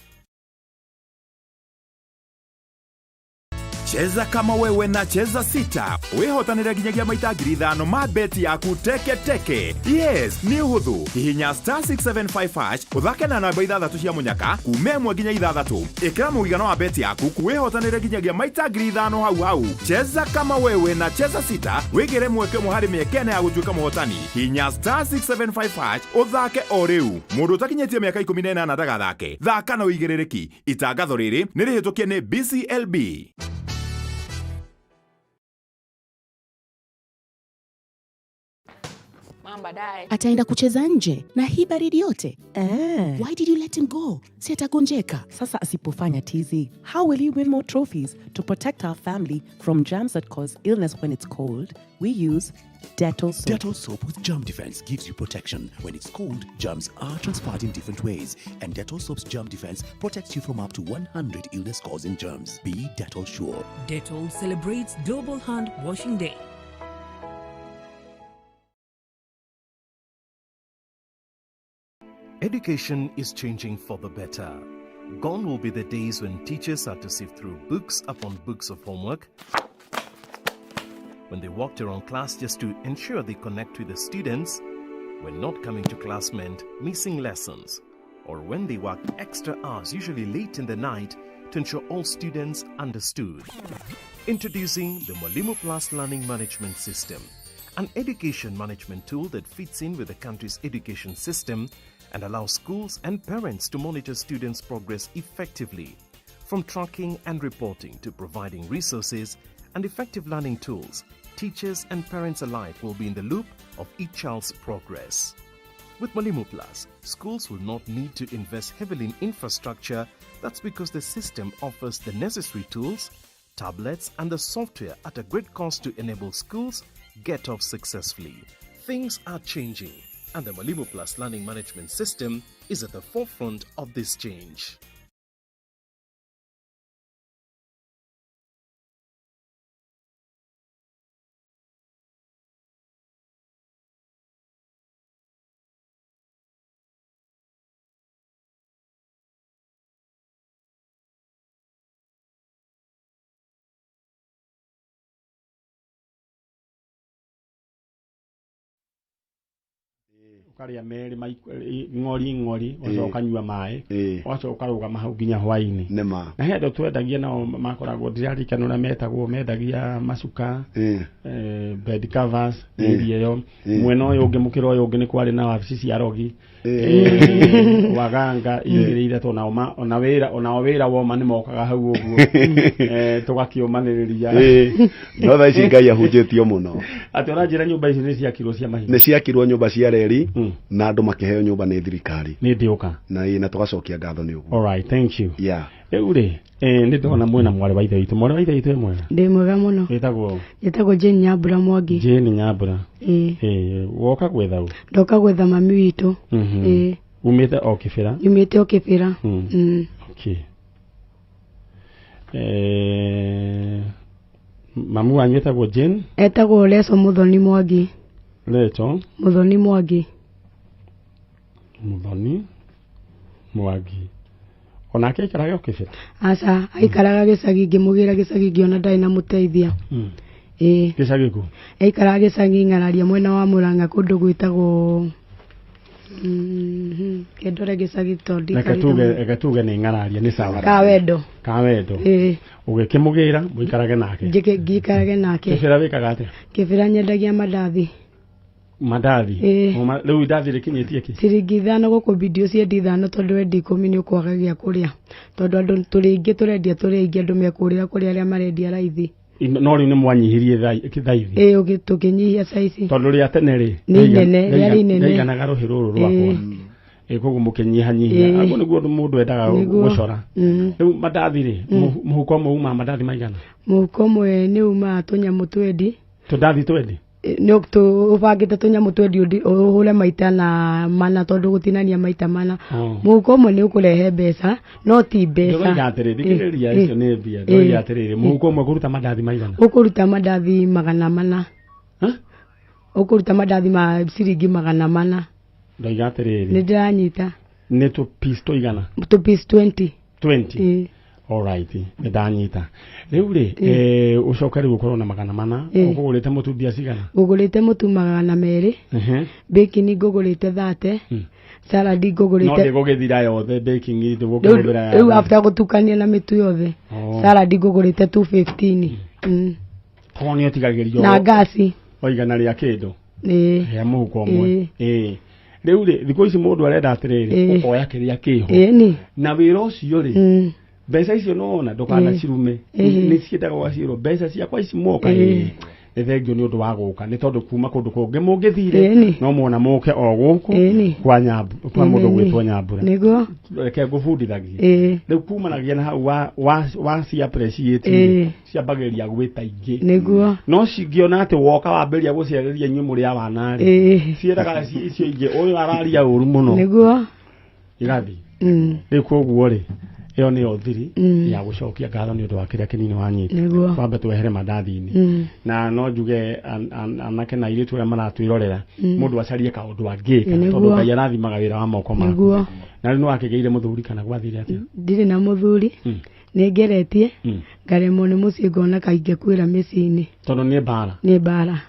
Cheza kama wewe na Cheza Sita wihotanire nginyagia maita 5,000 ma beti yaku teke teke. Yes, nĩ ũhũthũ. Hihinya *675 hash ũthake na namba ithathatũ cia mũnyaka kuma 1 nginya 6. Ĩkĩra mũigana wa beti yaku wihotanire nginyagia maita 5,000 hau hau. Cheza kama wewe na Cheza Sita wĩgĩre mweke ũmwe harĩ mĩeke ĩna ya gũtuĩka mũhotani. Hihinya *675 hash ũthake o rĩu. Mũndũ ũtakinyĩtie mĩaka 18 ndagathake. Thaka na ũigĩrĩrĩki. Itangatho rĩrĩ nĩ rĩhĩtũkie nĩ BCLB. Baadaye. Ataenda kucheza nje na hii baridi yote. Eh. Why did you let him go? Si atagonjeka. Sasa asipofanya tizi, how will he win more trophies? To protect our family from germs that cause illness when it's cold, we use Dettol soap. Dettol soap with germ defense gives you protection. When it's cold, germs are transferred in different ways, and Dettol soap's germ defense protects you from up to 100 illness-causing germs. Be Dettol sure. Dettol celebrates Global Hand Washing Day. Education is changing for the better. Gone will be the days when teachers had to sift through books upon books of homework, when they walked around class just to ensure they connect with the students, when not coming to class meant missing lessons, or when they worked extra hours, usually late in the night, to ensure all students understood. Introducing the Mwalimu Plus Learning Management System, an education management tool that fits in with the country's education system and allows schools and parents to monitor students' progress effectively. From tracking and reporting to providing resources and effective learning tools, teachers and parents alike will be in the loop of each child's progress. With Mwalimu Plus, schools will not need to invest heavily in infrastructure. That's because the system offers the necessary tools, tablets, and the software at a great cost to enable schools get off successfully. Things are changing, and the Mwalimu Plus Learning Management System is at the forefront of this change. Ukaria meri ng'ori ng'ori ucoka ukanyua maĩ ugacoka ukarũgama hau nginya hwainĩ. Na he andũ twendagia nao makoragwo ndiririkana ũrĩa metagwo, mendagia macuka, bed covers area ĩyo. Mwena ũyũ ũngĩ mũkĩra ũyũ ũngĩ nĩ kwarĩ na wabici cia rogi waganga igĩrĩire to nao ona wĩra onao wĩra woma nĩ mokaga hau ũguo tũgakĩũmanĩrĩria. No thaa ici Ngai ahunjĩtio mũno. Atĩ ũranjĩra nyũmba ici nĩ ciakirwo cia mahiga? Nĩ ciakirwo nyũmba cia reri na andũ makĩheo nyũmba nĩ thirikari. Nĩ ndĩũka. Na tũgacokia ngatho nĩ ũguo. All right, thank you. Yeah. Rĩu rĩ, nĩ ndona mwena mwarĩ wa ithe witũ. Mwarĩ wa ithe witũ ĩ mwega? Ndĩ mwega mũno. Wĩtagwo? Njĩtagwo Jane Nyambura Mwangi. Jane Nyambura. Ĩĩ. Woka gwetha ũ? Ndoka gwetha mami witũ. Ĩĩ. Umĩte o Kĩbĩra? Nyumĩte o Kĩbĩra. Okay. Mamu wanyu etagwo Jane? Etagwo Leso Muthoni Mwangi. Leso Muthoni Mwangi. Muthoni Mwangi. Onake aikaraga o Kĩbĩra? Aca, aikaraga gĩcagi, ngĩmũgĩra gĩcagi ngĩona ndarĩ na mũteithia. Ĩĩ. Gĩcagi kũ? Aikaraga gĩcagi Ng'araria mwena wa Mũrang'a kũndũ gwĩtagwo kĩndore gĩcagi tondũ reke tuge nĩ Ng'araria nĩ sawa. Kawendo. Kawendo. Ĩĩ. Ũgĩkĩmũgĩra mũikarage nake? Ngĩikarage nake. Kĩbĩra wĩkaga atĩa? Kĩbĩra nyendagia mandathi. Mandathi. Rĩu indathi rĩkinyĩtie kĩ? Ciringi 5 gũkũ bindio ciendi 5 tondũ wendi 10 nĩ ũkwaga gĩa kũrĩa. Tondũ andũ tũrĩ aingĩ tũrendia tũrĩ aingĩ andũ mekũrĩra kũrĩa arĩa marendia raithi. No rĩu nĩ mwanyihirie thaithi. Ĩĩ tũkĩnyihia saizi. Tondũ rĩa tene rĩ nĩ inene, rĩarĩ inene. Rĩaiganaga rũhĩ rũrũ rwakwa. Koguo mũkĩnyihanyihia. Aguo nĩguo mũndũ endaga gũcora. Rĩu mandathi rĩ, mũhuko ũmwe umaga mandathi maigana? Mũhuko ũmwe nĩ umaga tũnyamũ twendi. Tũndathi twendi? Nĩ ũbangĩte tũnyamũ twendi ũhũre maita na mana tondũ gũtinania maita mana. Mũhuko ũmwe nĩ ũkũrehe mbeca no ti mbeca. Ndĩroiga atĩrĩrĩ, thikĩrĩria icio nĩ mbia. Ndĩroiga atĩrĩrĩ, mũhuko ũmwe ũkũruta mandathi maigana? Ũkũruta mandathi 400. Ũkũruta mandathi ma ciringi 400. Ndoiga atĩrĩrĩ. Nĩ ndĩranyita. Nĩ tũ piece tũigana? Tũ piece 20. 20? All right, nĩ ndanyita. Rĩu rĩ, ũcoke rĩu ũkorwo na 400, ũkũgũrĩte mũtu mbia cigana? Ngũgũrĩte mũtu 200. Baking ngũgũrĩte 30. Salad ngũgũrĩte. No ndĩgũgĩthira yothe baking ndũgũkĩhũthĩra ya. Rĩu after gũtukania na mĩtu yothe. Salad ngũgũrĩte 215. Koguo nĩ ũtigagĩrio. Na ngasi. O igana rĩa kĩndũ. Rĩa mũhuko ũmwe. Rĩu rĩ, thikũ ici mũndũ arenda atĩrĩrĩ, ũkoya kĩrĩa kĩho. Na wĩra ũcio rĩ, mbeca icio no ona ndũkanacirume. Nĩ ciendaga ũgaciĩrwo mbeca ciakwa ici mwoka nĩ thengio nĩ ũndũ wa gũka nĩ tondũ kuma kũndũ kũngĩ mũngĩthire no muona mũke o gũkũ kwa kwa mũndũ gwĩtwo Nyambura. Nĩguo. Reke ngũbundithagie. Rĩu kumanagia na hau wa ci appreciate ciambagĩrĩria gwĩta ingĩ. Nĩguo. No cingĩona atĩ woka wambĩrĩria gũciarĩria inyuĩ mũrĩ a wana rĩ, ciĩraga icio ingĩ ũyũ araria ũru mũno. Nĩguo. Igathiĩ. Rĩu koguo rĩ, ĩyo nĩyo thiri ya gũcokia ngatho nĩ ũndũ wa kĩrĩa kĩnini wanyita. Twambe twehere mandathi-inĩ. Na no njuge anake na airĩtu arĩa maratwĩrorera mũndũ acarie kaũndũ angĩka tondũ Ngai arathimaga wĩra wa moko maku. Na rĩu nĩ wakĩgĩire mũthuri kana gwathire atĩa? Ndirĩ na mũthuri. Nĩ ngeretie ngaremwo nĩ mũciĩ ngona kaingĩ kwĩra mĩciĩ-inĩ. Tondũ nĩ mbara. Nĩ mbara.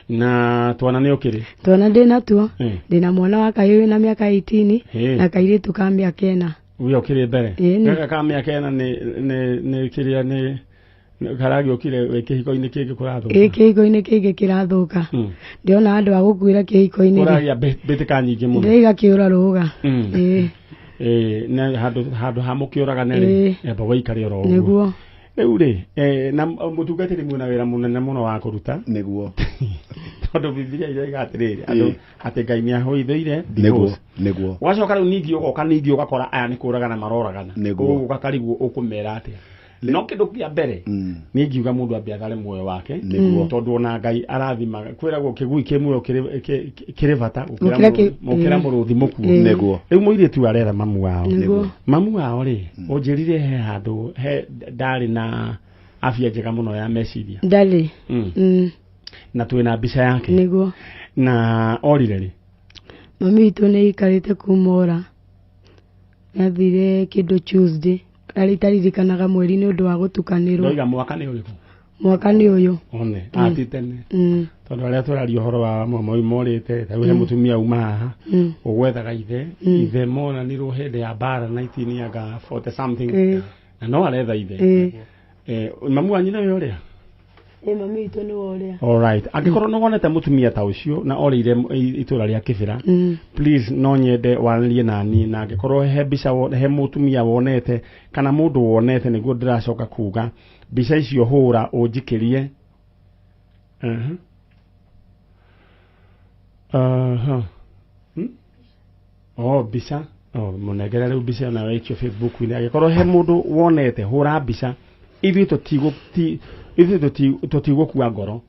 Na twana nĩ ũkĩrĩ? Twana ndĩ natuo. Ndĩ na mwana wa kahĩĩ wĩna mĩaka 18 na kairĩtu ka mĩaka 4. Uyo ũkĩrĩ mbere. Gaka ka mĩaka 4 nĩ kĩrĩa nĩ karagĩũkire kĩhiko-inĩ kĩngĩ kũrathũka. Ĩ kĩhiko-inĩ kĩngĩ kĩrathũka. Ndĩrona andũ a gũkuĩra kĩhiko-inĩ. Kũragĩa mbĩtĩka nyingĩ mũno. Ndĩraiga kĩũra rũga. Na handũ ha mũkĩũragane rĩ, amba ũgaikare oro ũguo. Nĩguo. Rĩu rĩ, na mũtungatĩri mwĩna wĩra mũnene mũno wa kũruta. Nĩguo. Tondũ Bibilia iroiga atĩrĩrĩ, andũ atĩ Ngai nĩ ahũithĩire. Nĩguo, nĩguo. Wacoka rĩu ningĩ ũgoka ningĩ ũgakora aya nĩ kũragana maroragana. Nĩguo. Ũgakarigwo ũkũmera atĩa. No kĩndũ kĩa mbere nĩ ngiuga mũndũ ambe athare muoyo wake. Nĩguo. Tondũ ona Ngai arathimaga kwĩragwo kĩgui kĩ muoyo kĩrĩ bata gũkĩra mũrũthi mũkuũ. Nĩguo. Rĩu mũirĩtu aretha mamu wao. Mamu wao rĩ, ũnjĩrire he handũ he ndarĩ na afya njega mũno ya meciria. Ndarĩ. Na twĩna mbica yake. Nĩguo. Na orire rĩ? Mami witũ nĩ aikarĩte kuma ora. Nĩathire kĩndũ Tuesday. Arĩa itaririkanaga mweri nĩ ũndũ wa gũtukanĩrwo. Ndoiga mwaka nĩ ũrĩkũ? Mwaka nĩ ũyũ. One, ati tene. Tondũ arĩa tũraria ũhoro wa moi morĩte, ta he mũtumia uma haha, ũgwethaga ithe, ithe monanirwo hĩndĩ ya mbara 1940 something. Na no aretha ithe. Mamu wanyu nĩwe ũrĩa? Mami witũ nĩwe ũrĩa. All right. Angĩkorwo nĩ wonete mũtumia ta ũcio na orĩire itũra rĩa Kĩbĩra, please no nyende waranĩrie nani, na angĩkorwo he mbica he mũtumia wonete kana mũndũ wonete nĩguo ndĩracoka kuga mbica icio hũra ũnjikĩrie. Oh, mbica. Oh, mũnengere rĩu mbica ĩyo nayo ĩikio Facebook-inĩ. Angĩkorwo he mũndũ wonete hũra mbica. Ithuĩ tũtigũkua ngoro.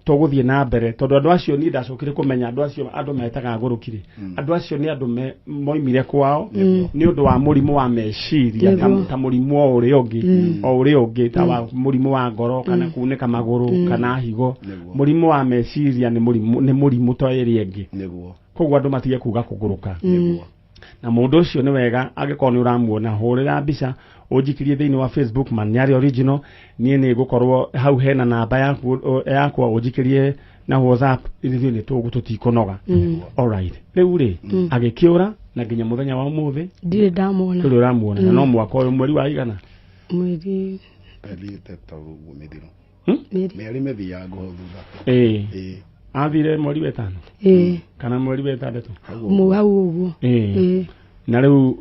Tũgũthiĩ na mbere tondũ andũ acio niĩ ndacokire kũmenya andũ acio andũ metaga ngũrũki rĩ, andũ acio nĩ andũ moimire kwao nĩ ũndũ wa mũrimũ wa meciria ta mũrimũ o ũrĩa ũngĩ o ũrĩa ũngĩ ta wa mũrimũ wa ngoro kana kunĩka magũrũ kana higo. Mũrimũ wa meciria nĩ mũrimũ ta ĩrĩa ĩngĩ. Koguo andũ matige kuga kũgũrũka. Na mũndũ ũcio nĩ wega angĩkorwo nĩ ũramuona hũrĩra mbica ũnjikirie thĩinĩ wa Facebook Maniari Original. Niĩ nĩ ngũkorwo hau hena namba yakwa ũnjikirie na WhatsApp ithuĩ nĩ tũtikũnoga. All right. Rĩu rĩ agĩkĩũra na nginya mũthenya wa ũmũthĩ ndirĩ ndamuona. Ndũrĩ ũramuona. Na no mwaka ũyũ mweri wa igana? Mweri ĩthiĩte ta ũguo mĩthiro. Mĩeri mĩthiango thutha. Athire mweri wa 5. Ĩĩ. Kana mweri wa 6. Hau ũguo. Ĩĩ. Na rĩu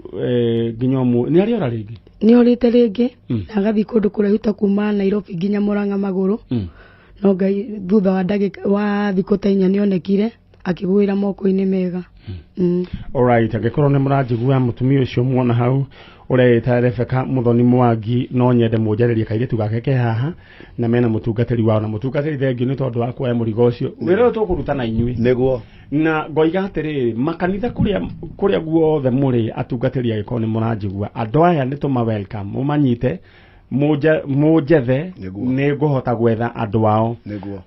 nginya nĩ arĩora rĩngĩ? Nĩ orĩte rĩngĩ na agathiĩ kũndũ kũraihu ta kuma Nairobi nginya Murang'a magũrũ. No Ngai thutha wa ndagĩka wa thikũ ta 4 nĩonekire akĩgwĩra moko-inĩ mega. Alright, angĩkorwo nĩ mũranjigua mũtumia ũcio muona hau ũreĩta Rebecca Muthoni Mwangi, no nyende mũnjarĩrie kairĩtu gake ke haha na mena mũtungatĩri wao, na mũtungatĩri thengiũ nĩ tondũ wa kuoya mũrigo ũcio. Wĩra ũyũ tũkũruta na inyuĩ. Nĩguo. Na ngoiga atĩrĩrĩ, makanitha kũrĩa guothe mũrĩ atungatĩri angĩkorwo nĩ mũranjigua, andũ aya nĩ tũma welcome, mũmanyite, mũnjethe, nĩ ngũhota gwetha andũ ao. Nĩguo.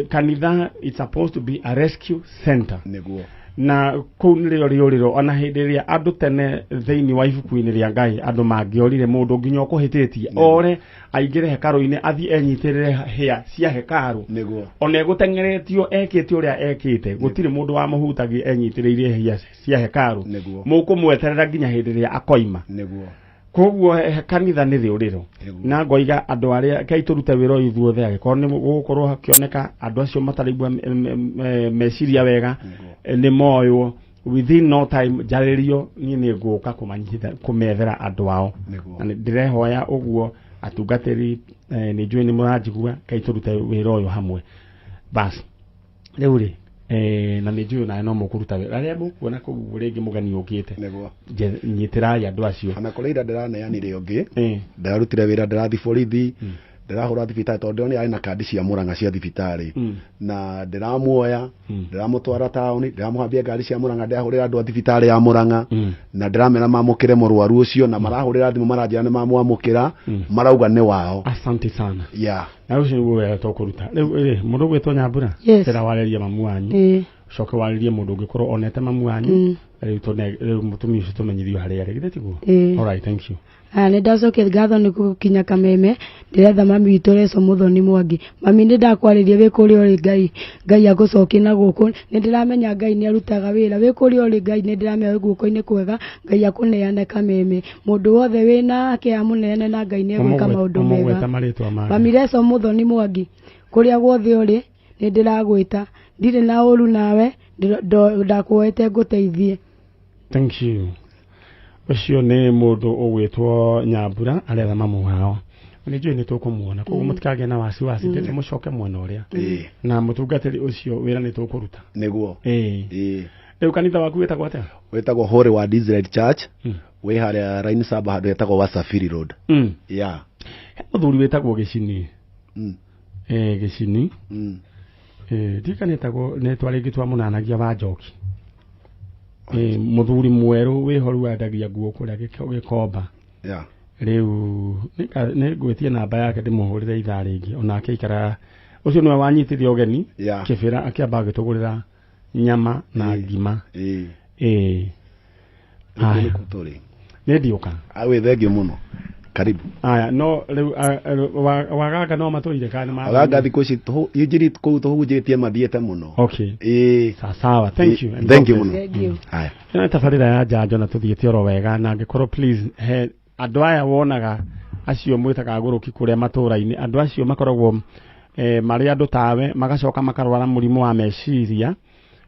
Kanitha it's supposed to be a rescue center. Nĩguo. Na kũu nĩrĩo rĩũrĩro, ona hĩndĩ ĩrĩa andũ tene thĩinĩ wa ibuku-inĩ rĩa Ngai andũ mangĩorire mũndũ nginya ũkũhĩtĩtie ore aingĩre hekarũ-inĩ athiĩ enyitĩrĩre hĩa cia hekarũ. Nĩguo. Ona egũteng'eretio ekĩte ũrĩa ekĩte, gũtirĩ mũndũ wamũhutagia enyitĩrĩire hĩa cia hekarũ. Nĩguo. Mũkũmweterera nginya hĩndĩ ĩrĩa akoima. Nĩguo. Koguo kanitha nĩ rĩũrĩro. Na ngoiga andũ arĩa kei tũrute wĩra ũyũ ithuothe, angĩkorwo nĩ gũgũkorwo hakĩoneka andũ acio mataraigua meciria wega nĩ moywo within no time njarĩrio niĩ nĩ ngũka kũmethera andũ ao. Na ndĩrehoya ũguo atungatĩri nĩ njũĩ nĩ mũranjigua, kei tũrute wĩra ũyũ hamwe. Bas rĩu rĩ na nĩ njũĩ nawe no mũkũruta wĩra arĩa mũkuona kũu rĩngĩ mũgeni ũkĩte. Nĩguo. Nyitĩrai andũ acio. Ona kũrĩ ira ndĩraneanire ũngĩ, ndĩrarutire wĩra, ndĩrathiĩ borithi, ndĩrahũra thibitarĩ tondũ ndĩronire arĩ na kandi cia Murang'a cia thibitarĩ, na ndĩramuoya, ndĩramũtwara taũni, ndĩramũhambia ngari cia Murang'a, ndĩrahũrĩra andũ a thibitarĩ ya Murang'a, na ndĩramera mamũkĩre mũrwaru ũcio, na marahũrĩra thimũ maranjĩra nĩ mamwamũkĩra, marauga nĩ wao. Asante sana. Yeah. Na ũcio nĩguo wĩra tũkũruta. Rĩu rĩ, mũndũ ũgwĩtwo Nyambura, tĩra warĩrie mamu wanyu, ũcoke warĩrie mũndũ ũngĩkorwo onete mamu wanyu, rĩu mũtumia ũcio tũmenyithio harĩa arĩ, githĩ tiguo? Alright, thank you. Nĩ ndacokia ngatho nĩ gũkinya Kameme, ndĩretha mami witũ Reco Muthoni Mwangi. Mami nĩ ndakwarĩria wĩ kũrĩa ũrĩ, Ngai Ngai agũcokie na gũkũ. Nĩ ndĩramenya Ngai nĩ arutaga wĩra wĩ kũrĩa ũrĩ, Ngai nĩ ndĩramenya wĩ guoko-inĩ kwega, Ngai akũneane Kameme. Mũndũ wothe wĩ nake amũneane na Ngai nĩ egwĩka maũndũ mega. Mami Reco Muthoni Mwangi, kũrĩa guothe ũrĩ nĩ ndĩragwĩta, ndirĩ na ũru nawe, ndakuoete ngũteithie. Thank you. Ũcio nĩ mũndũ ũgwĩtwo Nyambura aretha mamu wao. Nĩ njũĩ nĩ tũkũmuona, koguo mũtikagĩe na wasiwasi, ndĩrenda mũcoke mwena ũrĩa. Na mũtungatĩri ũcio wĩra nĩ tũkũruta. Nĩguo. Rĩu kanitha waku wĩtagwo atĩa? Wĩtagwo Holy Word Israel Church, wĩ harĩa Line 7 handũ hetagwo Wasafiri Road. Yeah. He mũthuri wĩtagwo Gĩcini. Gĩcini. Ndirikana etagwo nĩ rĩngĩ twamũnanagia wa Njoki. Mũthuri mwerũ wĩho rĩu endagia nguo kũrĩa Gĩkomba. Yeah. Rĩu nĩ ngwĩtie namba yake ndĩmũhũrĩre ithaa rĩngĩ, onake aikaraga ũcio nĩwe wanyitire ũgeni Kĩbĩra, akĩamba agĩtũgũrĩra nyama na ngima. Nĩ ndiũka. Wĩ thengiũ mũno. Karibu. Aya, no rĩu waganga no matũire kana nĩ Waganga thikũ ici injiri kũu tũhunjĩtie mathiĩte mũno. Okay. Sawa, thank you. Thank you mũno. Aya. Ĩno nĩ tabarĩra ya njanjo na tũthiĩte oro wega, na angĩkorwo please he andũ aya wonaga acio mwĩtaga agũrũki kũrĩa matũũra-inĩ, andũ acio makoragwo marĩ andũ tawe, magacoka makarwara mũrimũ wa meciria,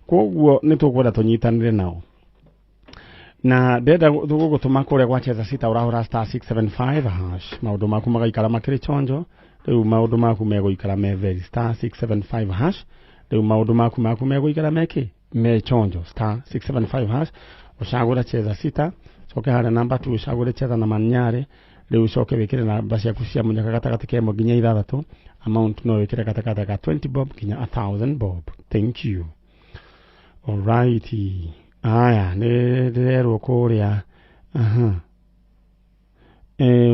koguo nĩ tũkwenda tũnyitanĩre nao. Na ndĩrenda gũgũtũma kũrĩa gwa Cheza Sita, ũrahũra star 675 hash, maũndũ maku magaikara makĩrĩ chonjo, rĩu maũndũ maku megũikara me very star 675 hash, rĩu maũndũ maku megũikara mekĩ me chonjo, star 675 hash, ũcagũre Cheza Sita, coke harĩa namba 2 ũcagũre Cheza na Manyare, rĩu ũcoke wĩkĩre namba ciaku cia mũnyaka gatagatĩ ka 1 nginya 6, amount no wĩkĩre gatagatĩ ka 20 bob nginya 1000 bob. Thank you. Alrighty. Aya, nĩ ndĩrerwo kũrĩa.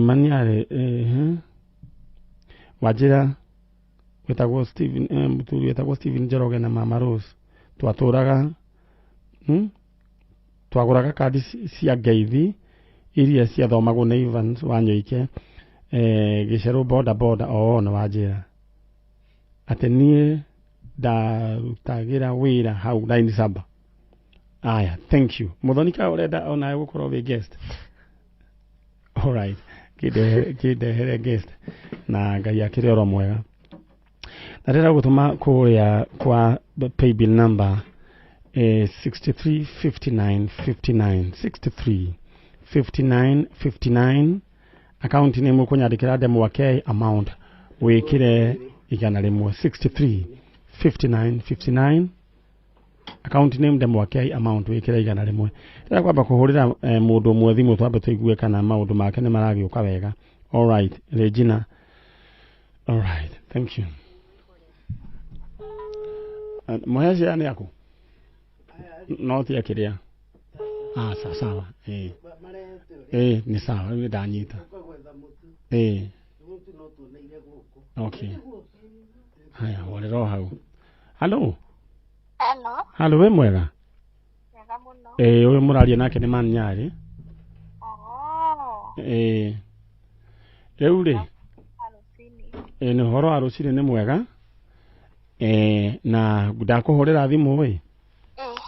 Maniare Wanjĩra wĩtagwo Steven, mũthuri wĩtagwo Steven Njoroge na Mama Rose, twatũraga twagũraga kandi cia ngeithi iria ciathomagwo nĩ Evans Wanyoike, gĩcerũ boda boda o na Wanjĩra atĩ niĩ ndarutagĩra wĩra hau line 7. Aya, thank you. Mũthoni ka ũrenda onawe gũkorwo wĩ guest? Alright, kĩndehere guest na Ngai akĩrĩ oro mwega. Na ndĩrenda gũtũma kũrĩa kwa paybill number 63 59 59 63 59 59 account name ũkũnyandĩkĩra ndemwa K amount wĩkĩre 100 63 59 59 account name ndemwa K amount wĩkĩre 100. Ndĩrenda kwamba kũhũrĩra mũndũ ũmwe thimũ twambe tũigue kana maũndũ make nĩ maragĩũka wega. All right, Regina. All right, thank you. Mũhe ciana nĩ aku? No ti akĩrĩa. Ah, sawa sawa. Nĩ sawa, rĩu ndanyita. Okay. Haya, horera o hau. Hello. Hello. Hello, wĩ mwega? Mwega mũno. Ũyũ mũraria nake nĩ Man Nyarĩ. Oh. Rĩu rĩ, nĩ ũhoro wa rũcinĩ nĩ mwega. Na ndakũhũrĩra thimũ ĩ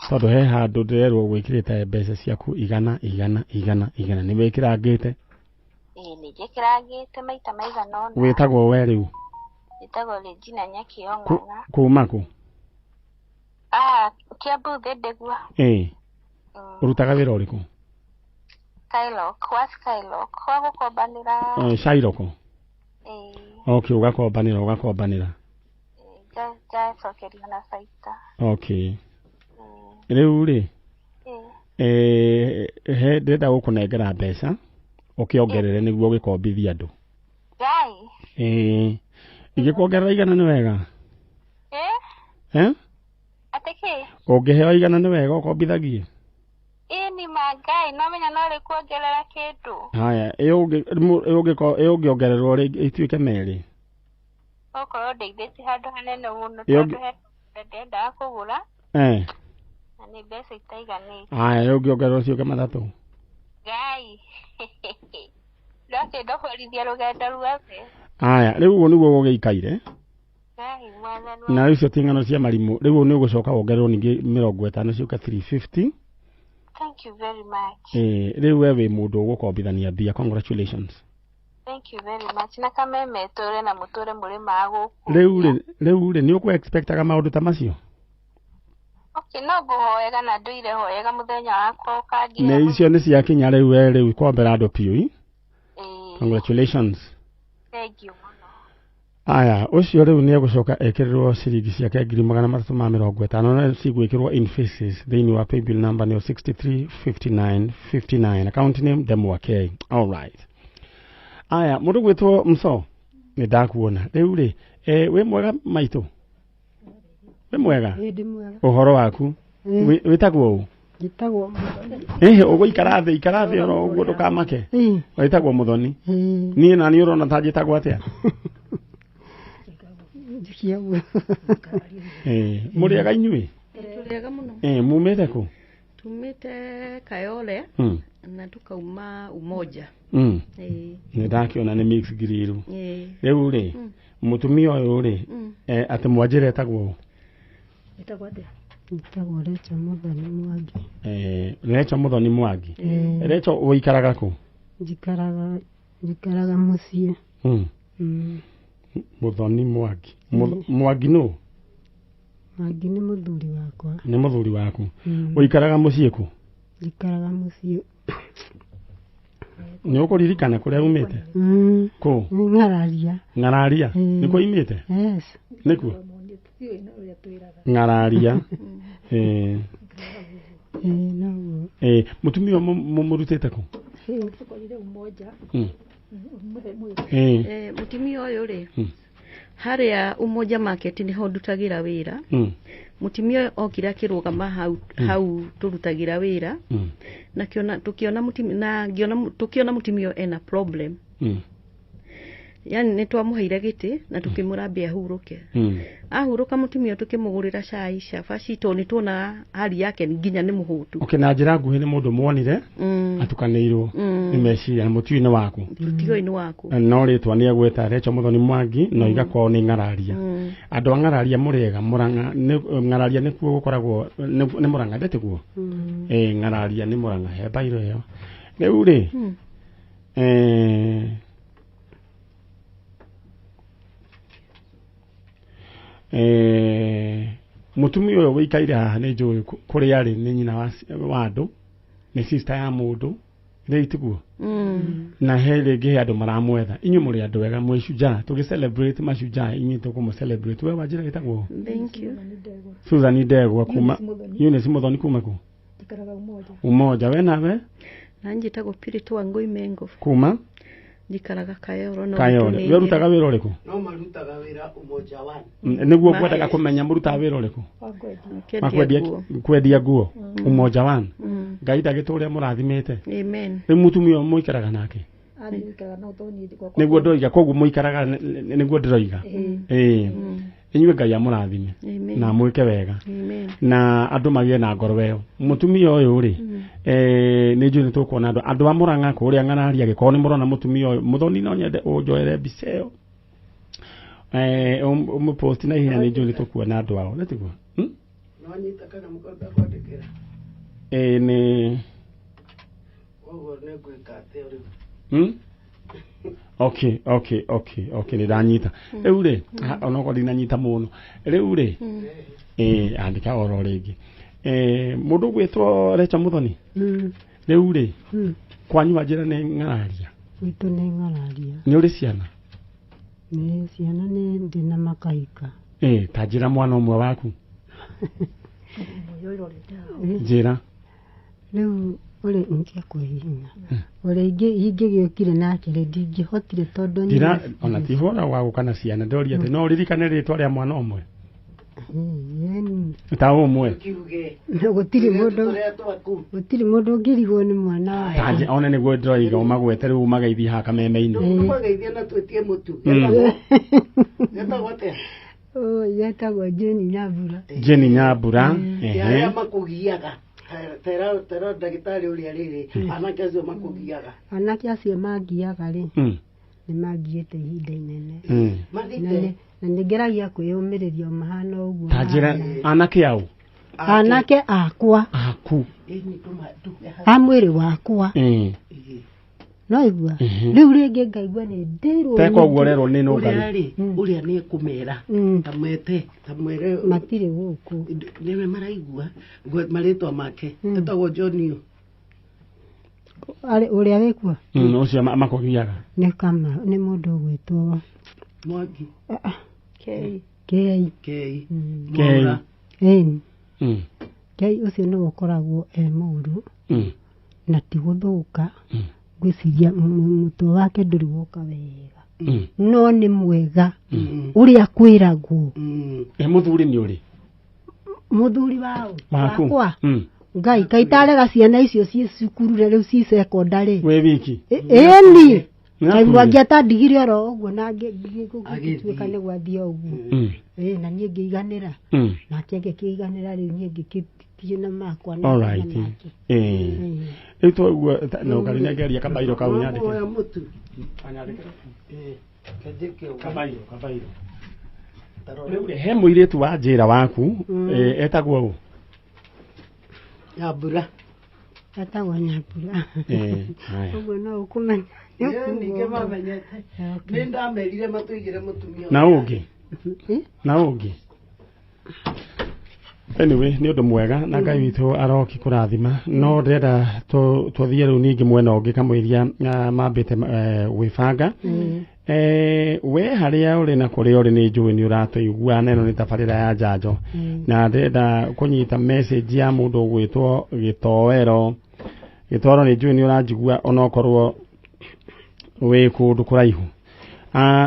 tondũ he handũ ndĩrerwo gwĩkĩrĩte mbeca ciaku 100 100 100 100 nĩ wĩkĩrangĩte? Nĩ njĩkĩrangĩte maita maigana ũna. Wĩtagwo we rĩu? Wĩtagwo Regina Nyakĩo Ng'ang'a. Kuma kũ? Kiambu Thindigua. Ũrutaga wĩra ũrĩkũ? Skylock, wa Skylock, wa gũkombanĩra. Shylock? Okay, ũgakombanĩra. Ngacokeria na baita. Okay. Rĩu rĩ, he ndĩrenda gũkũnengera mbeca ũkĩongerere nĩguo ũgĩkombithie andũ. Ngai. Ingĩkuongerera 100 nĩ wega? Atĩ kĩ? Ũngĩheo 100 nĩ wega ũkombithagie? Nĩ ma Ngai, no menya no rĩkuongerera kĩndũ. Haya, ĩũngĩongererwo rĩ ituĩke merĩ. Okorwo ndeithĩtie handũ hanene mũno tondũ he ndendaga kũgũra. Na nĩ mbeca itaiganĩte. Haya, ĩũngĩongererwo ciũke matatũ. Ngai. Ndakĩndoborithia rũgendo ruothe. Haya, rĩu ũguo nĩguo gũgĩikaire. Na rĩu icio ti ng'ano cia marimũ. Rĩu nĩ ũgũcoka wongererwo ningĩ 50 ciũke 350. Thank you very much. Rĩu we wĩ mũndũ ũgũkombithania mbia. Congratulations. Thank you very much. Na kameme tũre na mũtũre mũrĩma gũkũ. Rĩu rĩ nĩ ũkũ expectaga maũndũ ta macio? Okay, no ngũhoega na ndũire hoega mũthenya wakwa ũkangia. Nĩ icio nĩ ciakinya rĩu we rĩu kombera andũ piũ. Congratulations. Thank you mũno. Aya, ũcio rĩu nĩ egũcoka ekĩrĩrwo ciringi ciake 350 na cigwĩkĩrwo in faces thĩinĩ wa paybill number nĩyo 63 59 59 account name Ndemwa K. All right. Aya, mũndũ gwĩtwo Mso nĩ ndakuona. Rĩu rĩ, wĩ mwega maitũ? Wĩ mwega? Ũhoro waku? Wĩtagwo ũ? Njĩtagwo Muthoni. Ũgũikara thĩ, ikara thĩ oro ũguo ndũkamake. Wĩtagwo Muthoni. Niĩ na niĩ ũrona ta njĩtagwo atĩa? Mũrĩega inyuĩ? Tũrĩega mũno. Mumĩte kũ? Tumĩte Kayole na tukauma Umoja. Nĩ ndakĩona nĩ mix grill. Rĩu rĩ, mũtumia ũyũ rĩ, atĩ mwanjĩra etagwo ũ? Etagwo atĩa? Etagwo Recho Muthoni Mwangi. Recho Muthoni Mwangi. Recho ũikaraga kũ? Njikaraga mũciĩ. Muthoni Mwangi. Mwangi nũ? Mwangi nĩ mũthuri wakwa. Nĩ mũthuri waku. Ũikaraga mũciĩ kũ? Njikaraga mũciĩ. Nĩ ũkũririkana kũrĩa umĩte? Kũ? Nĩ Ng'araria. Ng'araria? Nĩkuo imĩte? Yes. Nĩkuo? Ng'araria. Noguo. Mũtumia mũrutĩte kũ? Tũkorire Umoja. Mũtumia ũyũ rĩ, harĩa Umoja Market nĩho ndutagĩra wĩra. Mũtumia ũyũ okire akĩrũgama hau tũrutagĩra wĩra. Na tũkĩona mũtumia ũyũ ena problem. Yani nĩ twamũheire gĩtĩ na tũkĩmũrambia ahurũke. Ahurũka mũtumia tũkĩmũgũrĩra cai, cabaci, tondũ nĩ tuona hali yake nginya nĩ mũhũtu. Okay, na njĩra nguhĩ nĩ mũndũ muonire atukanĩirwo nĩ meciria na mũtiũĩ nĩ waku. Mũtiũĩ nĩ waku. No rĩtwa nĩ egwĩta Recho Muthoni Mwangi no iga kwao nĩ Ng'araria. Andũ a Ng'araria mũrĩega, Mũrang'a Ng'araria nĩkuo gũkoragwo nĩ Mũrang'a ndetĩguo? Ng'araria nĩ Mũrang'a he mbairũ ĩyo. Rĩu rĩ, Mutumia ũyũ wĩikaire haha nĩ njũĩ kũrĩa arĩ nĩ nyina wa andũ, nĩ sister ya mũndũ, rĩu tiguo? Na he rĩngĩ he andũ maramwetha. Inyuĩ mũrĩ andũ ega mwĩ shujaa, tũgĩ celebrate mashujaa, inyuĩ tũkũmũ celebrate. We wanjĩra wĩtagwo? Thank you. Susan Ndegwa kuma Eunice Muthoni kuma kũ? Njikaraga Umoja. Umoja, we nawe? Na njĩtagwo Purity Wangũi Mengo. Kuma? Njikaraga Kayoro. No Kayore. We ũrutaga wĩra ũrĩkũ? No marutaga wĩra Umoja One. Nĩguo ngwendaga kũmenya mũrutaga wĩra ũrĩkũ? Wa kwendia nguo. Umoja One. Ngai ndagĩtũre mũrathimĩte. Amen. Rĩu mũtumia ũyũ mũikaraga nake? Nĩguo ndoiga, koguo mũikaraga nĩguo ndĩroiga. Inyuĩ Ngai amũrathime na mwĩke wega na andũ magĩe na ngoro ĩyo. Mũtumia ũyũ rĩ, nĩ njũĩ nĩ tũkuona andũ andũ a Mũrang'a kũrĩa ng'araria gĩkorwo nĩ mũrona mũtumia ũyũ. Mũthoni no nyende ũnjoere mbica ĩyo ũmũpost na ihenya, nĩ njũĩ nĩ tũkuona andũ ao, nĩ tiguo? No nyita kana mũkahota kwandĩkĩra? Nĩ Koguo nĩ ngwĩka atĩa rĩu? Okay, nĩ ndanyita. Rĩu rĩ, onokorwo ndinanyita mũno. Rĩu rĩ, andĩka oro rĩngĩ. Mũndũ ũgwĩtwo Recha Muthoni. Rĩu rĩ, kwanyu wanjĩra nĩ ng'araria? Gwitũ nĩ ng'araria. Nĩ ũrĩ ciana? Nĩ ciana nĩ ndĩ na makahika. Ta njĩra mwana ũmwe waku. Njĩra. Rĩu ũrĩ ingĩakũhihinya. Ũrĩa ingĩgĩũkire nake rĩ, ndingĩhotire tondũ ndira ona ti hora wa gũka na ciana, ndoria atĩ no ũririkane rĩtwa rĩa mwana ũmwe? Ta ũmwe. Gũtirĩ mũndũ ũngĩrigwo nĩ mwana wake. One nĩguo ndĩroiga ũmagwete rĩu ũmageithie haha kameme-inĩ. Tũmageithie na twĩtie mũtu. Getagwo atĩa? Getagwo Jane Nyambura. Jane Nyambura. Arĩa makũgiaga. Tera ndagĩtarĩ ũrĩa rĩrĩ, anake acio makũgiaga. Anake acio mangiaga rĩ, nĩ mangiĩte ihinda inene. Na nĩngeragia kwĩyũmĩrĩria mahana ũguo. Ta njĩra anake au? Anake akwa. Aku. A mwĩrĩ wakwa. No igua. Rĩu rĩngĩ ngaigua nĩ ndĩrwo. Te koguo rerwo nĩ nũngarĩ. Ũrĩa nĩ ekũmera. Ta mwete, ta mwere. Matirĩ gũkũ. Nĩwe maraigua marĩtwa make. Etagwo John. Ũrĩa wĩkuo? Ũcio makũgiaga. Nĩ kama nĩ mũndũ ũgwĩtwo Mwangi. Kei. Kei. Kei. Kei. Kei ũcio nĩwe ũkoragwo e mũũru. Na ti gũthũka. Ngwĩciria mũtwe wake ndũrĩ woka wega. No nĩ mwega ũrĩa kwĩragwo. Mũthuri nĩ ũrĩ? Mũthuri wao? Wakwa. Ngai kaitarega ciana icio ciĩ cukuru rĩu ci secondary. Wĩ wiki? Ĩni. Ngai Mwangi atandigire oro ũguo na ngĩtuĩka nĩ gwathiĩ ũguo. Na niĩ ngĩiganĩra. Nake ngĩkĩiganĩra rĩu niĩ ngĩkĩthiĩ na makwa na nake. Rĩu twaigua no ngarĩ nĩangeria kabairo kau nyandĩke. Kabairo. Rĩu rĩ, he mũirĩtu wa njĩra waku etagwo ũ? Nyambura. Etagwo Nyambura. Ũguo no ũkũmenya. Ningĩ mamenyete. Nĩ ndamerire matũigĩre mũtumia. Na ũngĩ? Na ũngĩ? Anyway, nĩ ũndũ mwega na Ngai witũ aroki kũrathima. No ndĩrenda tũthiĩ rĩu ningĩ mwena ũngĩ kamũiria mambĩte gwĩbanga. We harĩa ũrĩ na kũrĩa ũrĩ nĩ njũĩ nĩ ũratũigua na ĩno nĩ tabarĩra ya njanjo. Na ndĩrenda kũnyita message ya mũndũ ũgwĩtwo Gĩtoero. Gĩtoero nĩ njũĩ nĩ ũranjigua onokorwo wĩ kũndũ kũraihu.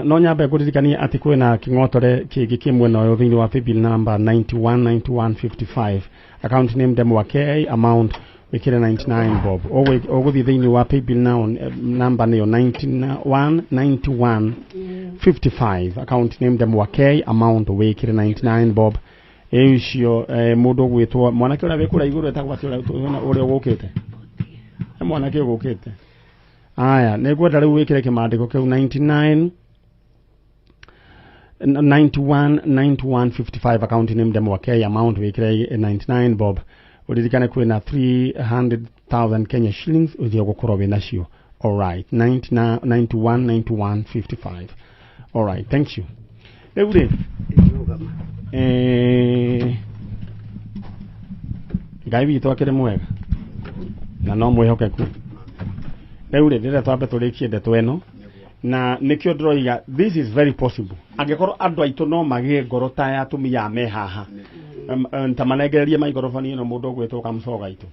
No nyambe ngũririkanie atĩ kwĩna kĩng'otore kĩngĩ kĩ mwena ũyũ thĩinĩ wa paybill number 919155, account name Ndemwa K, amount wĩkĩre 99 bob. Ũgũthiĩ thĩinĩ wa paybill number nĩyo 919155, account name Ndemwa K, amount wĩkĩre 99 bob. Ũcio mũndũ ũgwĩtwo mwanake ũrĩa wĩ kũrĩa igũrũ etagwo atĩ ũrĩa ũgũkĩte? He mwanake ũgũkĩte. Aya, nĩ ngwenda rĩu wĩkĩre kĩmandĩko kĩu 99 91 91 55, account name Ndemwa K, amount wĩkĩre 99 bob. Ũririkane kwĩna 300,000 Kenya shillings ũthiĩ gũkorwo wĩ nacio. All right, 91 91 55. All right, thank you. Rĩu rĩ, Ngai witũ akĩrĩ mwega na no mwĩhokeku. Rĩu rĩ ndĩrenda twambe tũrĩkie ndeto ĩno na nĩkĩo ndĩroiga this is very possible. Angĩkorwo andũ aitũ no magĩe ngoro ta ya atumia me haha, ta manengererie maikoroboni ĩno mũndũ ũgwĩtwo Kamũcoga gaitũ,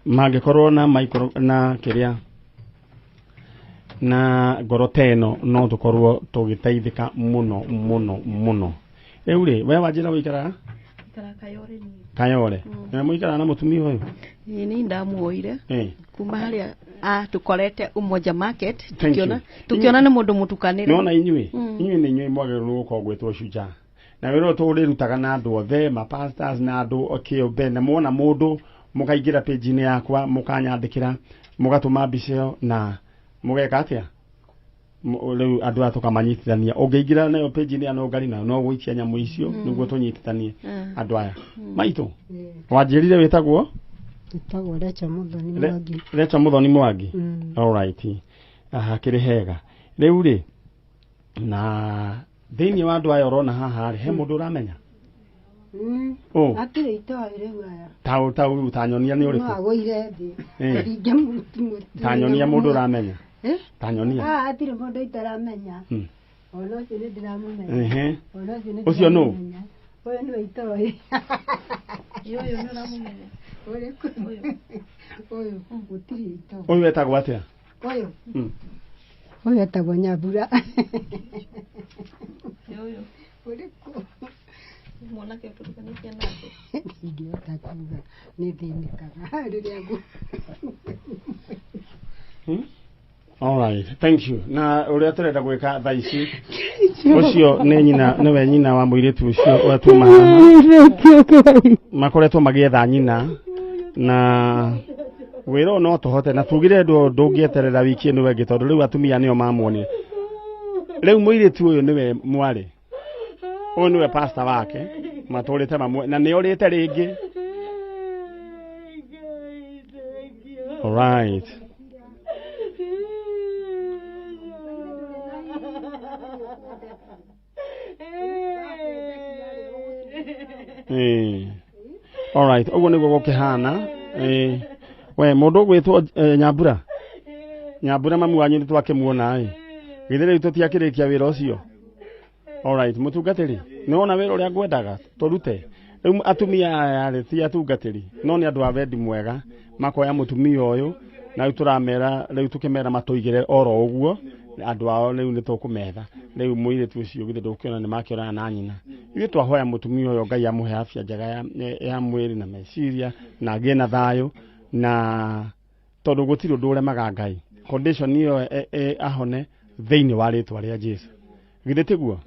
mangĩkorwo na maikoro na kĩrĩa na ngoro ta ĩno no tũkorwo tũgĩteithĩka mũno mũno mũno. Rĩu rĩ we wanjĩra wĩikaraga Kayore ni. Kayore. Na mũikaraga na mũtumia ũyũ? Ĩĩ nĩ ndamuoire kuma harĩa tukorete Umoja Market, tukiona nĩ mũndũ mũtukanĩre. Nĩwona inyuĩ inyuĩ nĩ inyuĩ mwagĩrĩirwo nĩ gũkorwo gwĩtwo shujaa. Na wĩra ũyũ tũrĩrutaga na andũ othe ma pastors na andũ kĩũmbe, na muona mũndũ mũkaingĩra page-inĩ yakwa mũkanyandĩkĩra mũgatũma mbica ĩyo na mũgeka atĩa rĩu andũ aya tũkamanyitithania. Ũngĩingĩra nayo page-inĩ ya Nũngari nayo no gũikia nyamũ icio nĩguo tũnyitithanie andũ aya. Maitũ wanjĩrire wĩtagwo? Wĩtagwo Recho Muthoni Mwangi. Recho Muthoni Mwangi. All right. Hakĩrĩ hega. Rĩu rĩ na thĩinĩ wa andũ aya ũrona haha rĩ he mũndũ ũramenya? Akĩrĩ itoĩ rĩu aya. Ta nyonia nĩ ũrĩkũ? No agũire thĩ. Ta nyonia mũndũ ũramenya. Ta nyonia. Hatirĩ mũndũ itaramenya. Ona ũcio nĩ ndĩramũmenya. Ona ũcio nĩ Ũcio nũ? Ũyũ nĩwe itoĩ. Ũyũ nĩ ũramũmenya. Ũrĩkũ? Ũyũ gũtirĩ itoĩ. Ũyũ etagwo atĩa? Ũyũ. Ũyũ etagwo Nyambura. Ũyũ. Ũrĩkũ? Mwanake ũtũrukanĩtie nake. Ndingĩhota kuga nĩ thĩnĩkaga rĩrĩa ngũ. All right, thank you. Na ũrĩa tũrenda gwĩka thaa ici ũcio nĩ nyina, nĩwe nyina wa mũirĩtu ũcio ũrĩa tuma haha. Makoretwo magĩetha nyina na wĩra ũyũ no tũhote na tugire ndũngĩeterera wiki ĩno ĩngĩ tondũ rĩu atumia nĩo mamuonire. Rĩu mũirĩtu ũyũ nĩwe mwarĩ, ũyũ nĩwe pastor wake matũrĩte mamwe na nĩorĩte rĩngĩ. All right. All right, ũguo nĩguo gũkĩhana. We mũndũ ũgwĩtwo Nyambura. Nyambura mamu wanyu nĩ twakĩmuona ĩ. Githĩ rĩu tũtiakĩrĩkia wĩra ũcio? All right, mũtungatĩri, nĩwona wĩra ũrĩa ngwendaga tũrute. Rĩu atumia aya rĩ ti atungatĩri, no nĩ andũ a wendi mwega makoya mũtumia ũyũ na rĩu tũramera, rĩu tũkĩmera matũigĩre oro ũguo andũ ao rĩu nĩ tũkũmetha. Rĩu mũirĩtu ũcio githĩ ndũkĩona nĩ makĩonana na nyina. Ithuĩ twahoya mũtumia ũyũ Ngai amũhe afya njega ya mwĩrĩ na meciria na agĩe na thayũ, na tondũ gũtirĩ ũndũ ũremaga Ngai. Condition ĩyo ahone thĩinĩ wa rĩtwa rĩa Jesu. Githĩ tiguo?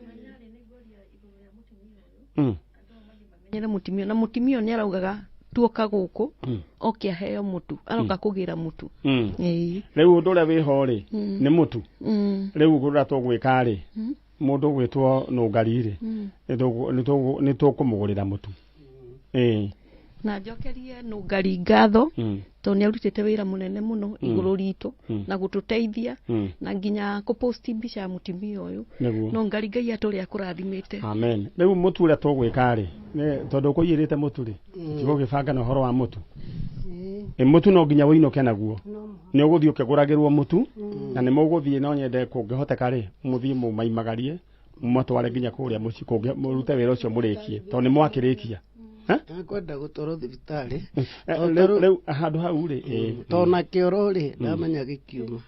Nyere mũtumia na mũtumia nĩ araugaga tuoka gũkũ oke aheo mũtu, aroka kũgĩra mũtu. Rĩu ũndũ ũrĩa wĩho rĩ nĩ mũtu. Rĩu ũrĩa tũgwĩka rĩ mũndũ ũgwĩtwo Nũngari rĩ nĩ tũkũmũgũrĩra mũtu. Na njokerie Nũngari ngatho tondũ nĩ arutĩte wĩra mũnene mũno igũrũ ritũ na gũtũteithia na nginya kũposti mbica ya mũtumia ũyũ. Nũngari Ngai atũrĩa akũrathimĩte. Amen. Rĩu mũtu ũrĩa tũgwĩka rĩ tondũ ũkũiyĩrĩte mũtu rĩ tigũgĩbanga na ũhoro wa mũtu. Mũtu no nginya ũinũke naguo. Nĩ ũgũthiĩ ũkĩgũragĩrwo mũtu na nĩ mũgũthiĩ, no nyende kũngĩhoteka rĩ mũthiĩ mũmaimagarie mũmatware nginya kũrĩa mũciĩ kũngĩ mũrute wĩra ũcio mũrĩkie tondũ nĩ mwakĩrĩkia. Ngwenda gũtwarwo thibitarĩ. Rĩu handũ hau rĩ tondũ na kĩoro rĩ ndamenya gĩkiuma.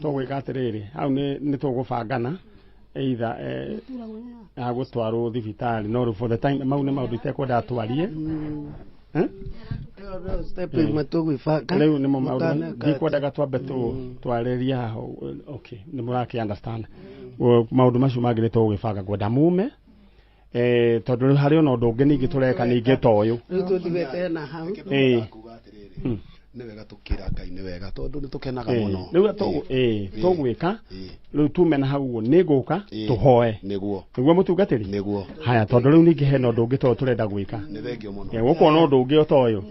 Tũgwĩka atĩrĩrĩ hau nĩ tũgũbangana either agũtwarwo thibitarĩ no rĩu for the time mau nĩ maũndũ itekwendaga twarie. Step ĩmwe tũgwĩbanga. Rĩu nĩmo maũndũ ndikwendaga twambe twarĩrie haha. Okay, nĩ mũrakĩ understand maũndũ macio mangĩ nĩ tũgũgĩbanga ngwenda mume tondũ rĩu harĩ ona ũndũ ũngĩ ningĩ tũreka ningĩ ta ũyũ. Rĩu tũthiĩte na hau. Nĩ wega tũkĩra Ngai nĩ wega tondũ nĩ tũkenaga mũno. Rĩu tũgwĩka rĩu tume na hau ũguo nĩ ngũka tũhoe. Nĩguo. Nĩguo mũtungatĩri? Nĩguo. Haya tondũ rĩu ningĩ hena ũndũ ũngĩ tondũ tũrenda gwĩka. Nĩ thengio mũno. Gũkorwo na ũndũ ũngĩ o ta ũyũ.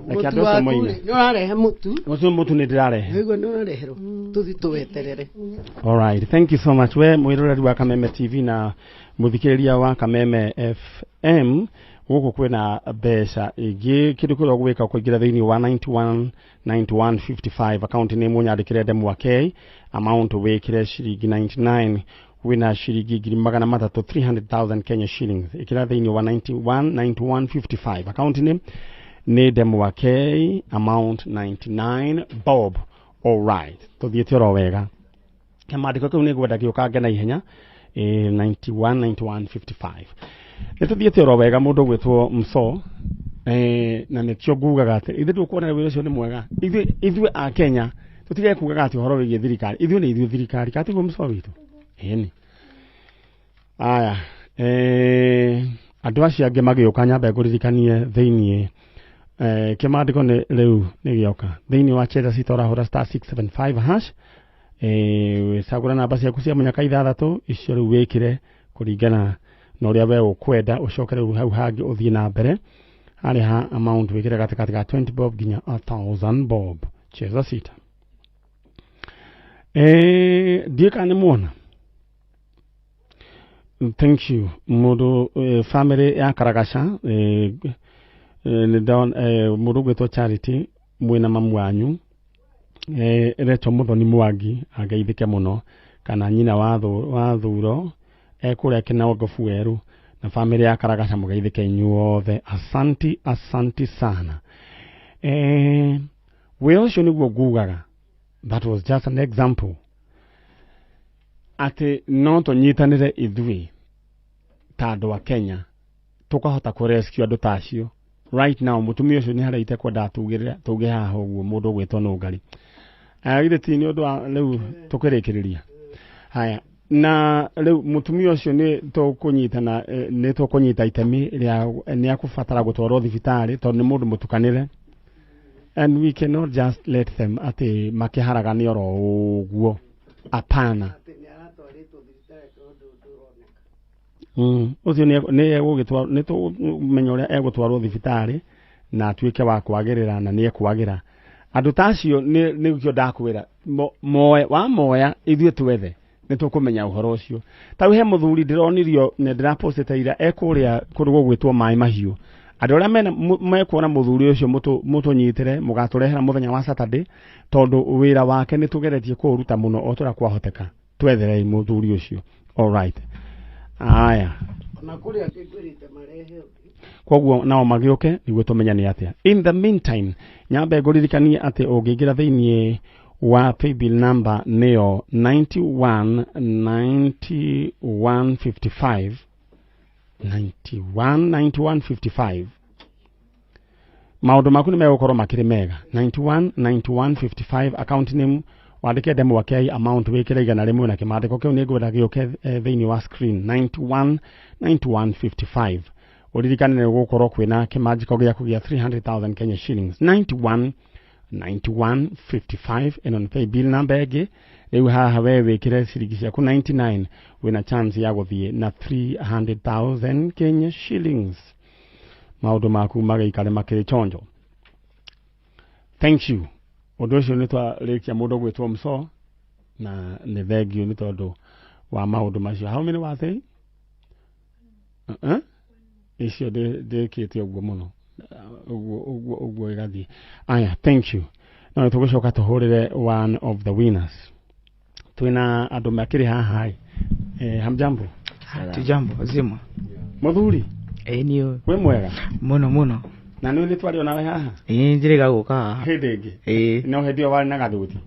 Reke andũ acio moime. Nĩ ũrarehe mũtu? Ũcio mũtu nĩ ndĩrarehe. Nĩguo nĩ ũrareherwo. Tũthiĩ tũweterere. All right, thank you so much. We mwĩroreri wa Kameme TV na mũthikĩrĩria wa Kameme FM Gũkũ kwĩna mbeca ingĩ. Kĩndũ kĩrĩa ũgwĩka ũkũingĩra thĩinĩ wa 91 91 55, account name ũnyandĩkĩre Ndemwa K, amount wĩkĩre ciringi 99, wĩna ciringi 300,000, 300,000 Kenya shillings. Ĩkĩra thĩinĩ wa 91 91 55, account name nĩ Ndemwa K, amount 99 bob. Alright, tũthiĩte oro wega. Kĩmandĩko kĩu nĩ ngwenda gĩũkange na ihenya. 91 91 55, nĩ tũthiĩte oro wega. Mũndũ ũgwĩtwo Mso, na nĩkĩo ngugaga atĩ ithuĩ tũkuona wĩra ũcio nĩ mwega. Ithuĩ a Kenya tũtige kugaga atĩ ũhoro wĩgiĩ thirikari, ithuĩ nĩ ithuĩ thirikari, ka tiguo Mso witũ? Ĩni. Aya, andũ acio angĩ magĩũka, nyambe ngũririkanie thĩiniĩ kĩmandĩko nĩ rĩu nĩ gĩoka thĩiniĩ wa Cheza Sita. Ũrahũra star 675 hash, cagũra namba ciaku cia mũnyaka ithathatũ icio, rĩu wĩkĩre kũringana na ũrĩa we ũkwenda. Ũcoke rĩu hau hangĩ ũthiĩ na mbere harĩa ha amount, wĩkĩre gatagatĩ ga 20 bob nginya 1000 bob. Cheza Sita. Ndiĩ kana nĩ muona. Thank you. Mũndũ family ya Karagaca, nĩ ndona mũndũ ũgwĩtwo Charity mwĩna mamu wanyu, Recho Muthoni Mwangi, angeithĩke mũno, kana nyina wa Thuro ekũrĩa Kĩnongobu Werũ, na family ya Karagaca, mũgeithĩke inyuothe. Asanti, asanti sana. Wĩra ũcio nĩguo ngugaga, that was just an example atĩ no tũnyitanĩre ithuĩ ta andũ a Kenya, tũkahota kũ rescue andũ ta acio. Right now mũtumia ũcio nĩ harĩa itekwendaga tugĩrĩre tuge haha ũguo, mũndũ ũgwĩtwo Nũngari. Aya, githĩ ti nĩ ũndũ wa rĩu tũkĩrĩkĩrĩria haya? Na rĩu mũtumia ũcio nĩ tũkũnyitana, nĩ tũkũnyita itemi rĩa nĩ akũbatara gũtwarwo thibitarĩ, tondũ nĩ mũndũ mũtukanĩre, and we cannot just let them atĩ makĩharagane oro ũguo, apana. Atĩ nĩ aratwarĩtwo thibitarĩ tondũ ndũroneka. Ũcio nĩ egũgĩtwarwo, nĩ tũmenya ũrĩa egũtwarwo thibitarĩ na atuĩke wa kwagĩrĩra, na nĩ ekwagĩra. Andũ ta acio nĩkĩo ndakwĩra moe wamoya, ithuĩ twethe nĩ tũkũmenya ũhoro ũcio. Ta rĩu he mũthuri ndĩronirio na ndĩrapostĩte ira, ekũrĩa kũndũ gũgwĩtwo Maĩ Mahiũ. Andũ arĩa mena mekuona mũthuri ũcio, mũtũnyitĩre, mũgatũrehera mũthenya wa Saturday, tondũ wĩra wake nĩ tũgeretie kũũruta mũno o tũrĩa kwahoteka. Twetherei mũthuri ũcio. Alright, aya. Ona kũrĩ angĩ ngwĩrĩte marehe ũngĩ. Koguo nao magĩũke nĩguo tũmenye nĩ atĩa. In the meantime, nyambe ngũririkanie atĩ ũngĩingĩra thĩiniĩ wa paybill number nĩyo 91 91 55, 91 91 55, maũndũ maku nĩ megũkorwo makĩrĩ mega. 91 91 55, account name wandĩke Ndemwa K, amount wĩkĩre 100, na kĩmandĩko kĩu nĩ ngwenda gĩũke thĩinĩ wa screen. 91 91 55, ũririkane nĩ gũkorwo kwĩna kĩmanjĩko gĩaku gĩa 300,000 Kenya shillings. 91 91 55, ĩno nĩ paybill number ĩngĩ. Rĩu haha we wĩkĩre ciringi ciaku 99, wĩna chance ya gũthiĩ na 300,000 Kenya shillings, maũndũ maku magĩikare makĩrĩ chonjo. Thank you. Ũndũ ũcio nĩ twarĩkia. Mũndũ ũgwĩtwo Mso, na nĩ thank you nĩ tondũ wa maũndũ macio. How many were they? Uh-uh. Icio ndĩkĩte ũguo mũno, ũguo ũguo ũguo ĩgathiĩ. Aya, thank you. No nĩ tũgũcoka tũhũrĩre one of the winners. Twĩna andũ makĩrĩ haha ĩ. Hamjambo? Tujambo, wazima. Mũthuri. Ĩĩ, niĩ. Wĩ mwega? Mũno mũno. Na nĩ twario nawe haha. Ĩĩ, njĩrĩga gũka haha. Hĩndĩ ĩngĩ. Ĩĩ. No hĩndĩ ĩyo warĩ na gathuti.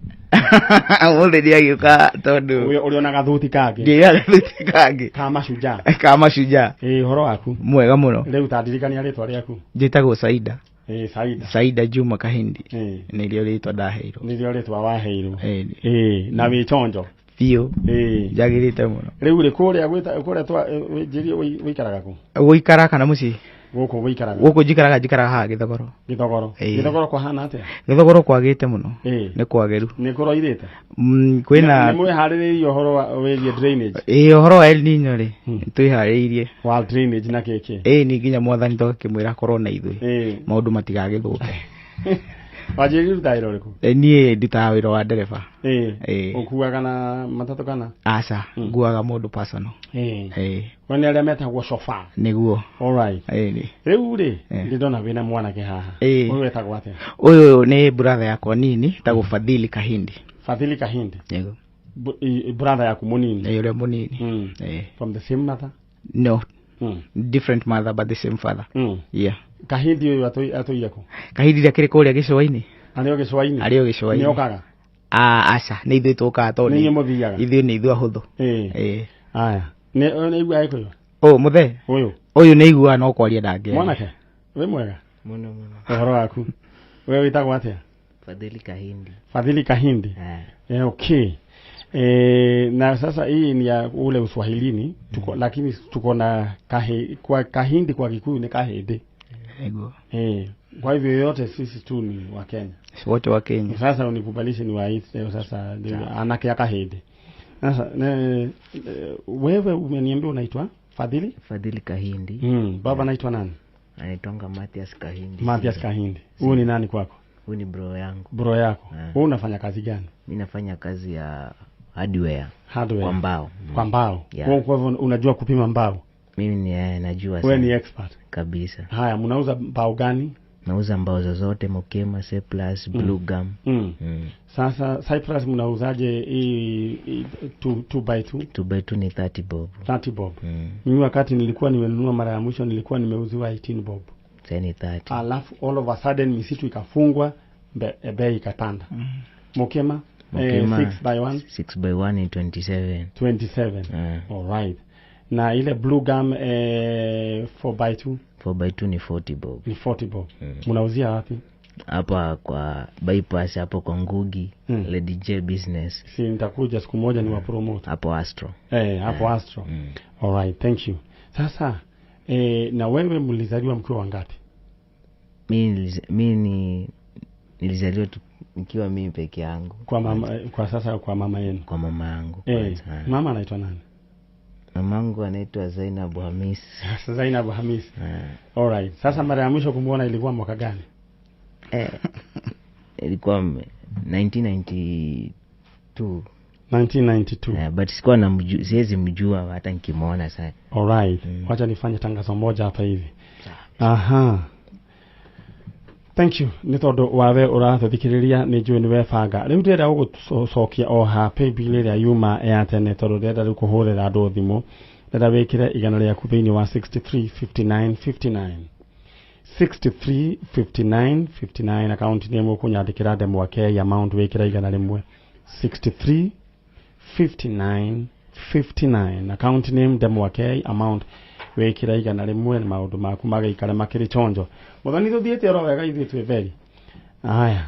Ũmũthĩ ndiagĩũka tondũ Ũrĩ ona gathuti kangĩ. Ndiĩra gathuti kangĩ. Ka mashujaa. Ka mashujaa. Ĩĩ, ũhoro waku? Mwega mũno. Rĩu ta ndirikania rĩtwa rĩaku. Njĩtagwo Saida. Ĩĩ, Saida. Saida Juma Kahindi. Ĩĩ. Nĩrĩo rĩtwa ndaheirwo. Nĩrĩo rĩtwa waheirwo. Ĩĩ. Ĩĩ, na wĩ chonjo? Biũ. Ĩĩ. Njagĩrĩte mũno. Rĩu rĩ, kũrĩa gwĩta kũrĩa twa njĩrie wĩikaraga kũ? Gũikara kana mũciĩ? Gũkũ wĩikaraga. Gũkũ njikaraga haha Gĩthogoro. Gĩthogoro. Ĩĩ. Gĩthogoro kũhana atĩa? Gĩthogoro kwagĩte mũno. Ĩĩ. Nĩ kwagĩru. Nĩ kũroirĩte? Kwĩna Nĩ mwĩharĩrĩirie ũhoro wĩgiĩ drainage? Ĩĩ, ũhoro wa El Nino rĩ, twĩharĩirie. Wa drainage na kĩkĩ? Ĩĩ, ni nginya mwathani tũgakĩmwĩra akorwo na ithuĩ. Ĩĩ. Maũndũ matigagĩthũke. Wanjĩrire ũrutaga wĩra ũrĩkũ? Niĩ ndutaga wĩra wa ndereba. Ĩĩ. Ũkuaga na matatũ kana? Aca, nguaga mũndũ personal. Ĩĩ. We nĩ arĩa metagwo chauffeur. Nĩguo. Alright. Ĩĩ. Rĩu rĩ, ndĩndona wĩna mwanake haha. Ũyũ wetagwo atĩa? Ũyũ nĩ brother yakwa nini, etagwo Fadhili Kahindi. Fadhili Kahindi. Nĩguo. Brother yaku mũnini? Ĩĩ, ũrĩa mũnini. Ĩĩ. From the same mother? No. Different mother but the same father. Yeah. Kahindi ũyũ atũire kũ? Kahindi akĩrĩ kũrĩa gĩcũa-inĩ. Arĩ o gĩcũa-inĩ? Arĩ o gĩcũa-inĩ. Nĩ okaga? Aca, nĩ ithuĩ tũkaga tondũ Nĩ inyuĩ mũthiaga? Ithuĩ nĩ ithuĩ ahũthũ. Ĩĩ. Aya. Nĩ nĩ aiguaga Gĩkũyũ? Ũyũ mũthee? Ũyũ. Ũyũ nĩ aiguaga no kwaria ndangĩaria. Mwanake, wĩ mwega? Mũno mũno. Ũhoro waku? We wĩtagwo atĩa? Fadhili Kahindi. Fadhili Kahindi. Okay. Na sasa hii ni ya ule Uswahilini tuko, lakini tuko na kwa Kahindi kwa Kikuyu ni Kahindi. Nĩguo. Kwa hivyo yote sisi tu ni wa Kenya. Wote wa Kenya. Sasa unikubalishe ni waite sasa anake ya Kahindi. Sasa wewe umeniambia unaitwa Fadhili? Fadhili Kahindi. Baba anaitwa nani? Anaitwanga Mathias Kahindi. Mathias Kahindi. Huyu ni nani kwako? Huyu ni bro yangu. Bro yako. Wewe unafanya kazi gani? Mimi nafanya kazi ya hardware. Hardware. Kwa mbao. Kwa mbao. Yeah. Wewe kwa hivyo unajua kupima mbao? Mimi ni najua sana. Wewe ni expert. Kabisa. Haya, mnauza mbao gani? Nauza mbao zozote, Mokema, Cypress, Blue Gum. Sasa Cypress mnauzaje hii 2 by 2? 2 by 2 ni 30 bob. 30 bob. Mimi wakati nilikuwa nimenunua mara ya mwisho nilikuwa nimeuziwa 18 bob. Sasa ni 30. Alafu all of a sudden misitu ikafungwa, bei ikapanda. Mokema 6 by 1. 6 by 1 ni 27. 27. All right. Na ile Blue Gum 4 by 2? 4 by 2 ni 40 bob. Ni 40 bob. Mnauzia wapi? Hapa kwa bypass hapo kwa Ngugi, Lady J Business. Si nitakuja siku moja ni wa promote. Hapo Astro. Hapo Astro. All right, thank you. Sasa na wewe mlizaliwa mkiwa wangapi? Mimi nilizaliwa nikiwa mimi peke yangu. Kwa mama, kwa sasa kwa mama yenu. Kwa mama yangu. Mama anaitwa nani? Mamangu anaitwa Zainab Hamis. Zainab Hamis. All right. Sasa mara ya mwisho kumuona ilikuwa mwaka gani? Ilikuwa 1992. 1992. But sikuwa siwezi mjua hata nikimuona sasa. All right. Wacha nifanye tangazo moja hapa hivi. Aha. Thank you. Nĩ tondũ wawe ũratũthikĩrĩria nĩ njũĩ nĩ webanga. Rĩu ndĩrenda gũgũcokia o ha paybill ĩrĩa yuma ya tene tondũ ndĩrenda rĩu kũhũrĩra andũ thimũ. Ndĩrenda wĩkĩre igana rĩaku thĩinĩ wa 635959. 635959 account name ũkũnyandĩkĩra Ndemwa K, amount wĩkĩre igana rĩmwe. 635959 account name Ndemwa K, amount wĩkĩra igana rĩmwe na maũndũ maku magaikara makĩrĩ chonjo. Mũthoni tũthiĩte oro wega ithuĩ twĩ theri. Aya.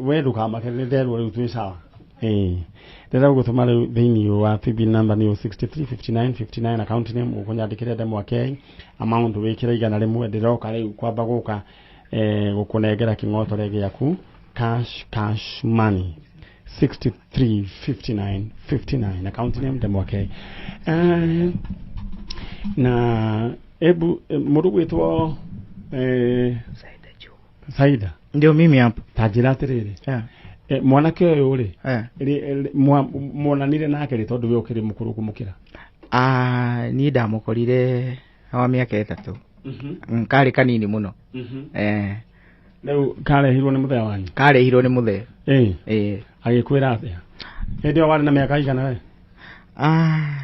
We ndũkamake nĩ nderwo rĩu twĩ sawa. Ndĩrenda gũgũtũma rĩu thĩinĩ wa paybill number nĩ 635959 account name ũkũnyandĩkĩre Ndemwa K, amount wĩkĩra igana rĩmwe. Ndĩroka rĩu kwamba gũka gũkũnengera kĩng'otore gĩaku cash money 635959 account name Ndemwa K. Na ebu mũndũ gwĩtwo Saida Juma. Saida. Ndio mimi hapo. Ta njĩra atĩrĩrĩ. Mwanake ũyũ rĩ, mwonanire nake rĩ tondũ we ũkĩrĩ mũkũrũ kũmũkĩra? Niĩ ndamũkorire wa mĩaka 3. Karĩ kanini mũno. Rĩu karehirwo nĩ mũthee wanyu? Karehirwo nĩ mũthee. Agĩkwĩra atĩa? Hĩndĩ ĩyo warĩ na mĩaka igana we?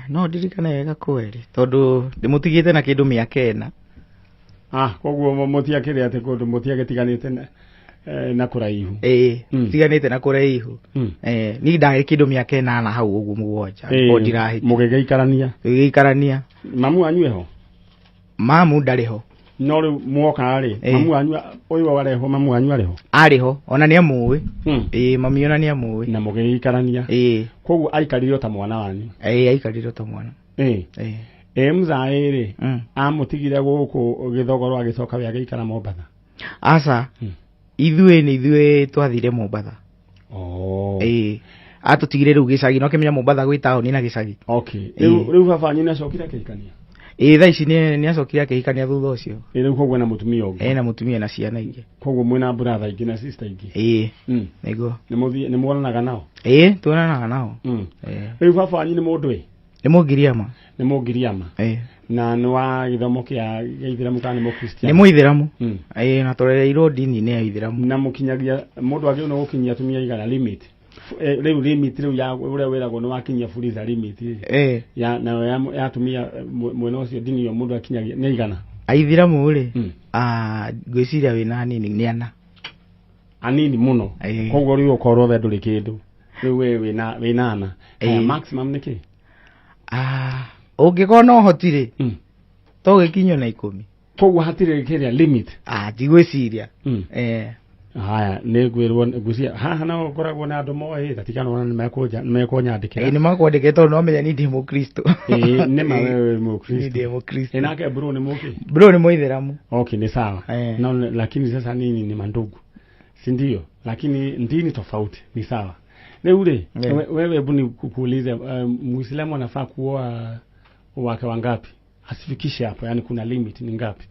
No ndirikane wega kweli tondũ ndĩmũtigĩte na kĩndũ mĩaka 4. Koguo mũtiakĩrĩ atĩ kũndũ mũtiagĩtiganĩte na kũraihu. Tiganĩte na kũraihu. Niĩ ndarĩ kĩndũ mĩaka 8 hau ũguo 7. O ndirahĩtia. Mũgĩgĩikarania? Tũgĩgĩikarania. Mamu wanyu eho? Mamu ndarĩ ho. No rĩu mwoka rĩ, mamu wanyu ũyũ warehwo mamu wanyu arĩ ho? Arĩ ho, ona nĩ amũĩ. Mami ona nĩ amũĩ. Na mũgĩgĩikarania? Koguo aikarire o ta mwana wanyu? Aikarire o ta mwana. Mzaĩ rĩ, amũtigire gũkũ Gĩthogoro agĩcoka we agĩikara Mombatha? Aca, ithuĩ nĩ ithuĩ twathire Mombatha. Atũtigire rĩu gĩcagi, no kĩmenya Mombatha gwĩ taũni na gĩcagi. Okay. Rĩu baba wanyu nĩacokire akĩhikania? Ĩĩ thaa ici nĩ acokire akĩhikania thutha ũcio. Ĩ rĩu koguo na mũtumia ũngĩ. Ena mũtumia na ciana ingĩ. Koguo mwĩna brother ingĩ na sister ingĩ. Ĩĩ. Nĩguo. Nĩ muonanaga nao? Ĩĩ tuonanaga nao. Rĩu baba wanyu nĩ mũndũ ĩ? Nĩ Mũngiriama. Nĩ Mũngiriama. Ĩĩ. Na nĩ wa gĩthomo kĩa gĩithĩramu kana nĩ Mũkristiano? Nĩ Mũithĩramu. Ĩĩ na tũrereirwo ndini-inĩ ya Ithĩramu. Na mũkinyagia mũndũ agĩrĩirwo nĩ gũkinyia atumia igana limit. Rĩu limit rĩu ya ũrĩa wĩragwo nĩ wakinyia fuliza limit rĩ. Ya nayo ya atumia mwena ũcio ndini ĩyo mũndũ akinyagia nĩ igana. Aithĩramu rĩ, ngwĩciria wĩna anini nĩ ana. Anini mũno. Koguo rĩu ũkorwo we ndũrĩ kĩndũ. Rĩu we wĩna ana. Maximum nĩ kĩ? Ũngĩkorwo na ũhoti rĩ, to gĩkinyio na 10. Koguo hatirĩ kĩrĩa limit. Ndigwĩciria. Haya nĩ ngwĩrwo ngwĩciria haha no ũkoragwo na andũ moĩ tatigana ona nĩ mekũnyandĩkĩra. Ĩĩ nĩ makwandĩkĩra tondũ no menya niĩ ndĩ Mũkristo. Ĩĩ nĩ ma wewe Mũkristo. Niĩ ndĩ Mũkristo. Ĩ nake bro nĩ mũkĩ? Bro nĩ Mũithĩramu. Okay ni sawa. No, lakini sasa nini ni mandugu. Si ndio? Lakini ndini tofauti ni sawa. Rĩu rĩ, wewe hebu nikuulize, Muislamu anafaa kuoa wake wangapi? Asifikishe hapo, yani kuna limit ni ngapi?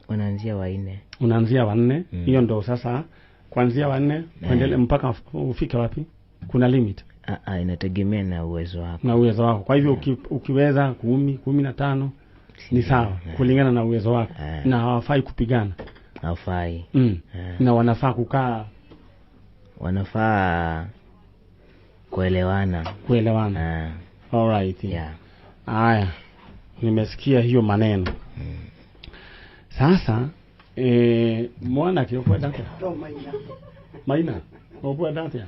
Unaanzia 4. Unaanzia 4. Hiyo ndo sasa kuanzia 4 kuendelea mpaka ufike wapi? Kuna limit. Inategemea na uwezo wako. Na uwezo wako. Kwa hivyo ukiweza 10, 15 ni sawa kulingana na uwezo wako. Na hawafai kupigana. Hawafai. Na wanafaa kukaa, wanafaa kuelewana. Kuelewana. All right. Yeah. Haya. Nimesikia hiyo maneno. Sasa mwana kiokwenda atia? No maina. Maina. Okwenda atia?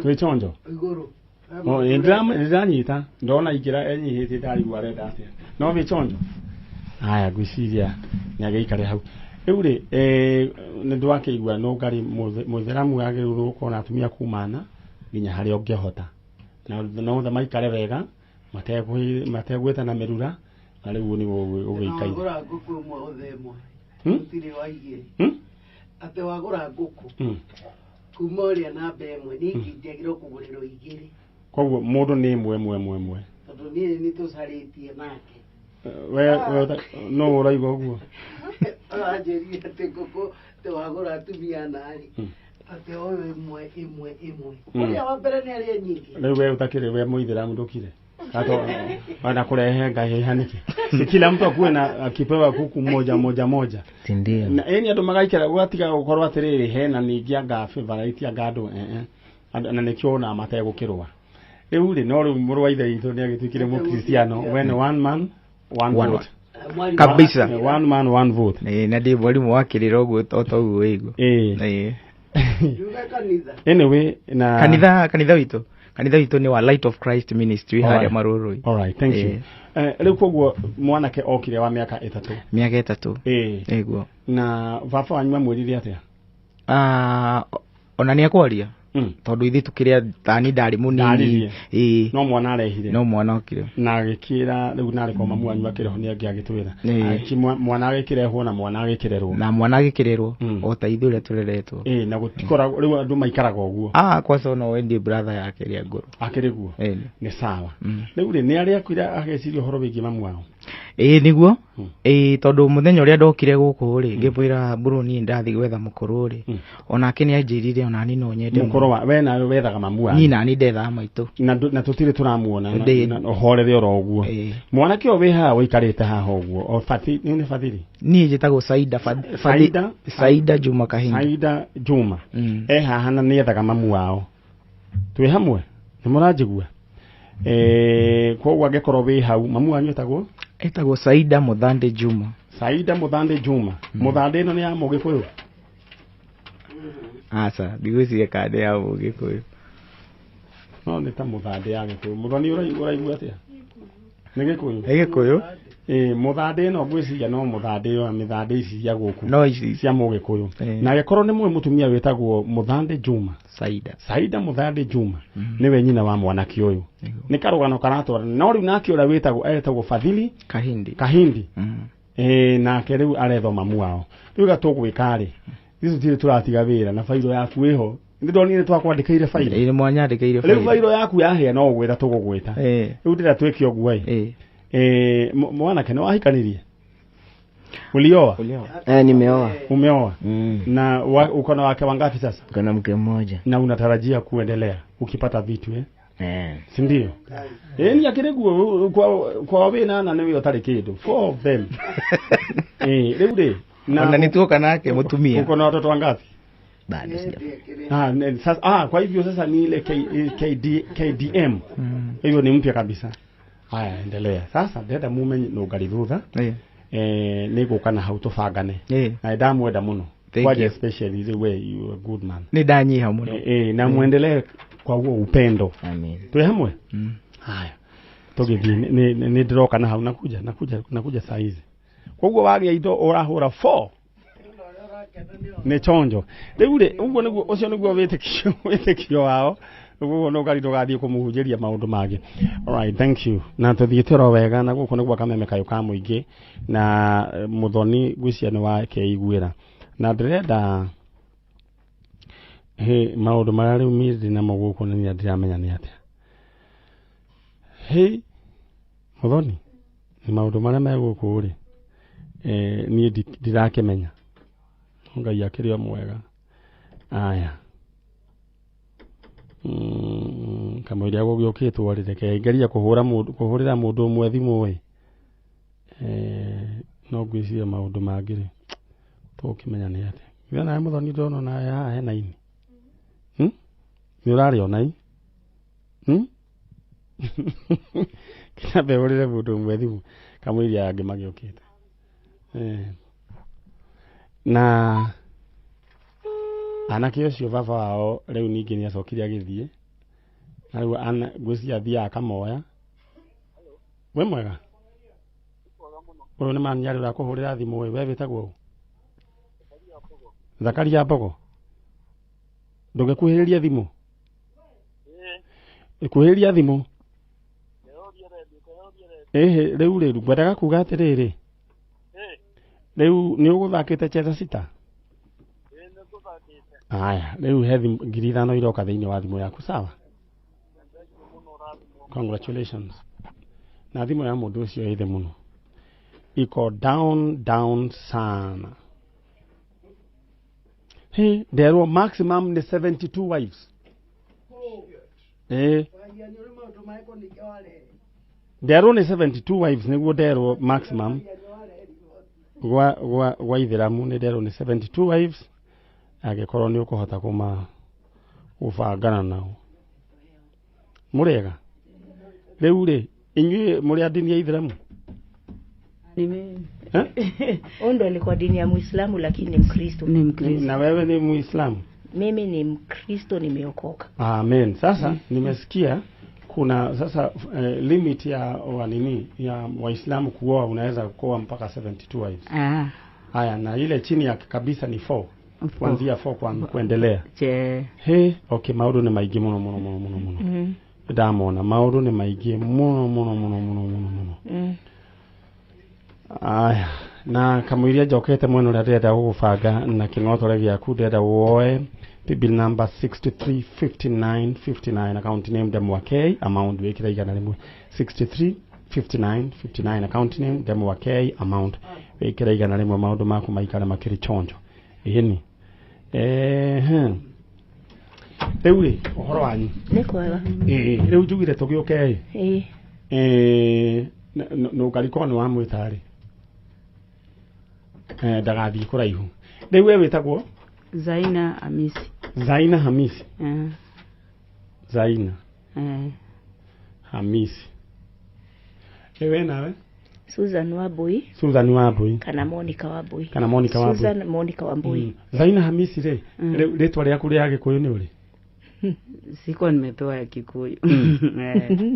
Twĩ chonjo. Igũrũ. Oh, ndĩranyita. Ndona ingĩra enyihĩtie ndarigwo arenda atia. No wĩ chonjo. Haya ngwĩciria nĩagĩikare hau. Rĩu rĩ, nĩ ndwakĩigua no ngarĩ Mũithĩramu agĩrĩirwo gũkorwo na atumia kuma ana nginya harĩa ũngĩhota. Na no othe maikare wega mategwĩtana mĩrura na rĩu nĩguo ũgĩikaire. Wagũra ngũkũ ĩmwe othe ĩmwe. Gũtirĩ wa igĩrĩ. Atĩ wagũra ngũkũ kuma ũrĩa namba ĩmwe niĩ ingĩagĩrĩirwo kũgũrĩrwo igĩrĩ. Koguo mũndũ nĩ ĩmwe ĩmwe ĩmwe ĩmwe. Tondũ niĩ nĩ tũcarĩtie nake. We no ũraigua ũguo? Anjĩrire atĩ ngũkũ atĩ wagũra atumia ana rĩ, atĩ ũyũ ĩmwe ĩmwe ĩmwe. Ũrĩa wa mbere nĩ arĩa nyingĩ. Rĩu we ũtakĩrĩ we Mũithĩramu ndũkire. Hata wana kurehe ngaheha niki. Si kila mtu akuwe na akipewa kuku moja moja moja. Ndio. Na eni andu magaikara gwatiga gukorwo atiriri hena ningi anga favorite anga andu na nikio na mategukirwa. Riu ri no riu mũrũ wa ithe witũ nĩ agĩtuĩkire Mũkristiano. When one man one vote. Kabisa. One man one vote. Na ndĩ mwarimũ wa kĩrĩra ũguo o ta ũguo wĩigua. Kanitha. Anyway, na kanitha witũ. Kanitha witũ nĩ wa Light of Christ Ministry harĩa Marũrũi. All right, thank you. Rĩu koguo mwanake okire wa mĩaka 3. Mĩaka 3. Ĩguo. Na baba wanyu amwĩrire atĩa? Ona nĩ akwaria. Tondũ ithuĩ tũkĩrĩa tani ndarĩ mũnini. No mwana arehire. No mwana okire. Na agĩkĩra rĩu narĩ kwa mamu wanyu akĩrĩho nĩ angĩ agĩtwĩra. Mwana agĩkĩrehwo na mwana agĩkĩrerwo. Na mwana agĩkĩrerwo o ta ithuĩ ũrĩa tũreretwo. Na gũtikoragwo rĩu andũ maikaraga ũguo. Kwaca no wendie brother yake ĩrĩa ngũrũ. Akĩrĩ guo. Nĩ sawa. Rĩu rĩ nĩ arĩa akuire ageciria ũhoro wĩgiĩ mamu wao. Ĩĩ nĩguo. Ĩĩ tondũ mũthenya ũrĩa ndokire gũkũ rĩ ngĩmwĩra bro niĩ ndathiĩ gwetha mũkũrũ rĩ onake nĩ anjĩrire ona niĩ no nyende mũkũrũ wa we nawe wethaga mamu wanyu. Niĩ nani ndethaga maitũ. Na tũtirĩ tũramuona na ũhorere oro ũguo. Mwanake ũyũ wĩ haha ũikarĩte haha ũguo o nĩ Fadhili? Niĩ njĩtagwo Saida Saida Juma Kahindi. Saida Juma. E haha na nĩethaga mamu wao. Twĩ hamwe? Nĩ mũranjigua? Koguo angĩkorwo wĩ hau mamu wanyu etagwo? Etagwo Saida Muthande Juma. Saida Muthande Juma. Muthande ĩno nĩ ya Mũgĩkũyũ? Aca, ndigwĩciria kana nĩ ya Mũgĩkũyũ. No nĩ ta Muthande ya Gĩkũyũ. Mũthoni ũraigua atĩa? Nĩ Gĩkũyũ? Nĩ Gĩkũyũ. Muthande ĩno ngwĩciria no Muthande ĩyo mĩthande ici cia gũkũ. No ici cia Mũgĩkũyũ. Na angĩkorwo nĩ mũĩ mũtumia wĩtagwo Muthande Juma. Saida. Saida Muthande Juma. Nĩwe nyina wa mwanake ũyũ. Nĩ karũgano karatwara. No rĩu nake ũrĩa wĩtagwo etagwo Fadhili Kahindi. Kahindi. Nake rĩu arethwo mamu wao. Rĩu gatũgwĩka rĩ. Ithuĩ tũtirĩ tũratiga wĩra na fairo yaku ĩho. Nĩ ndonire twakwandĩkĩire fairo. Ĩĩ mwanyandĩkĩire fairo. Rĩu fairo yaku yahĩa no gũgwĩta tũgũgwĩta. Rĩu ndĩra twĩke ũguo ĩ. Mwanake nĩ wahikanirie? Ulioa? Nimeoa. Umeoa? Na uko na wake wangapi sasa? Niko na mke mmoja. Na unatarajia kuendelea ukipata vitu Si ndio? Ni akire guo kwa wina na niwe utari kindu. 4 of them. Riu ri na nituoka nake mutumia. Uko na watoto wangapi? Bado sija. Sasa kwa hivyo sasa ni ile KDM. Hivyo ni mpya kabisa. Haya, endelea. Sasa ndenda mumenye no ngari thutha. Nĩ gũka na hau tũbangane. Na ndamwenda mũno. Kwaja especially the way you are a good man. Nĩ ndanyiha mũno. Na muendelee kwa huo upendo. Amen. Twĩ hamwe? Haya. Tũgĩthiĩ nĩ ndĩroka na hau nakuja saa hizi. Koguo wagĩa indo ũrahũra 4. Nĩ chonjo. Rĩu rĩ ũguo nĩguo ũcio nĩguo wĩtĩkio wao. Ũguo no ngari ndũgathiĩ kũmũhunjĩria maũndũ mangĩ. Alright, thank you. Na tũthiĩte oro wega na gũkũ nĩguo Kameme Kayũ ka mũingĩ na Muthoni ngwĩciria nĩ wakeiguĩra. Na ndĩrenda maũndũ marĩa rĩu niĩ ndĩ namo gũkũ nĩ niĩ ndiramenya nĩ atĩa. Muthoni, maũndũ marĩa me gũkũ rĩ, niĩ ndirakĩmenya. Ngai akĩrĩ o mwega. Aya. Kamũira gũgĩũkĩtwo rĩ, reke ngerie kũhũrĩra mũndũ ũmwe thimũ ĩ. No ngwĩciria maũndũ mangĩ rĩ, tũkĩmenya nĩ atĩa. We nawe Muthoni ndona nawe haha hena ini. Nĩ ũrarĩona i? Kĩambe hũrĩre mũndũ ũmwe thimũ kamũira angĩ magĩũkĩte. Na anake ũcio baba wao rĩu ningĩ nĩ acokire agĩthiĩ. Na rĩu ngwĩciria athiaga akamoya. Wĩ mwega? Ũyũ nĩ Manyarĩ ũrakũhũrĩra thimũ ĩ, we wĩtagwo ũ? Zakaria Mbogo. Ndũngĩkuhĩrĩria thimũ? Kuhĩrĩria thimũ. Rĩu rĩ ngwendaga kuga atĩrĩrĩ. Rĩu nĩ ũgũthakĩte Cheza Sita? Aya, rĩu he 5,000 iroka thĩinĩ wa thimũ yaku, sawa? Congratulations. Na thimũ ya mũndũ ũcio ĩ thĩ mũno. Iko down down sana. Nderwo maximum ni 72 wives. Nderwo ni 72 wives nĩguo nderwo maximum. Gwa ithĩramu nĩ nderwo ni 72 wives. Angĩkorwo nĩ ũkũhota kũbangana nao. Mũrĩega? Rĩu rĩ inyuĩ mũrĩ a dini ya ithĩramu? Huyu alikuwa dini ya Muislamu lakini ni Mkristo. Ni Mkristo. Na wewe ni Muislamu? Mimi ni Mkristo, nimeokoka. Amen. Sasa nimesikia kuna sasa limit ya wanini ya Waislamu kuoa, unaweza kuoa mpaka 72 wives. Haya, na ile chini ya kabisa ni 4. Kuanzia 4 kwa kuendelea. He, okay, maundu ni maingi muno muno muno muno muno. Ndamona maundu ni maingi muno muno muno muno muno muno. Aya, na kamũiria njokete mwena ũrĩa ndĩrenda gũgũbanga na kĩng'otore gĩaku, ndĩrenda woe bill number 635959 account name Ndemwa K, amount wĩkĩre 100. 635959 account name Ndemwa K, amount wĩkĩre 100, maũndũ maku maikare makĩrĩ chonjo. Ĩni. Rĩu rĩ ũhoro wanyu? Nĩ kwega. Rĩu njugire tũgĩũke ĩ. Nũngarikoo nĩ wamwĩta rĩ. Ndagathiĩ kũraihu. Rĩu we wĩtagwo? Zaina Hamisi. Zaina Hamisi. Zaina Hamisi. Rĩu we nawe? Susan Wambui. Susan Wambui. Kana Monica Wambui. Kana Monica Wambui. Susan Monica Wambui. Zaina Hamisi rĩ, rĩtwa rĩaku rĩa Gĩkũyũ nĩ ũrĩ? Sikuwa nimetoa ya Kikuyu.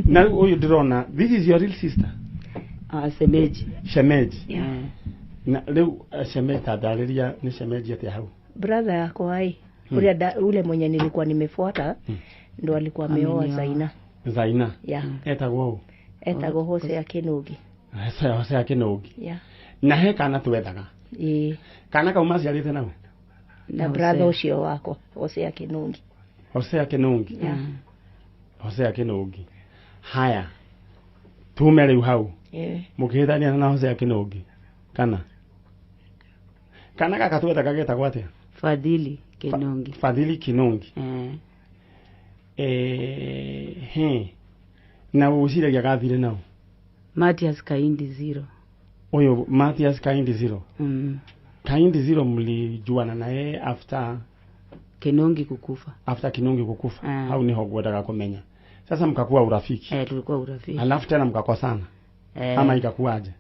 Na ũyũ ndĩrona, this is your real sister? Shemeji. Shemeji. Yeah. Na rĩu shemeji tandarĩria nĩ shemeji atĩa hau? Brother yakwa ĩ, ule mwenye nilikuwa nimefuata ndo alikuwa ameoa Zaina. Zaina. Yeah. Etagwo ũ? Etagwo Hosea Kĩnũgi. Hosea Kĩnũgi. Yeah. Na he kana twethaga. Ĩĩ. Kana kau maciarĩte nao? Na brother ũcio wakwa Hosea Kĩnũgi. Hosea Kĩnũgi. Yeah. Hosea Kĩnũgi. Haya. Tume rĩu hau. Mũkĩhĩtania na Hosea Kĩnũngi kana gaka twetaga getagwo atĩa? Fadhili Kinungi. Fadhili Kinungi. Na ũciragia gathire nao? Matias Kaindi Zero. Oyo Matias Kaindi Zero. Kaindi Zero mlijuana naye after Kinungi kukufa. After Kinungi kukufa. Hau niho ngwendaga kumenya. Sasa mkakuwa urafiki. Tulikuwa urafiki. Alafu tena mkakosana. Ama ikakuwaje?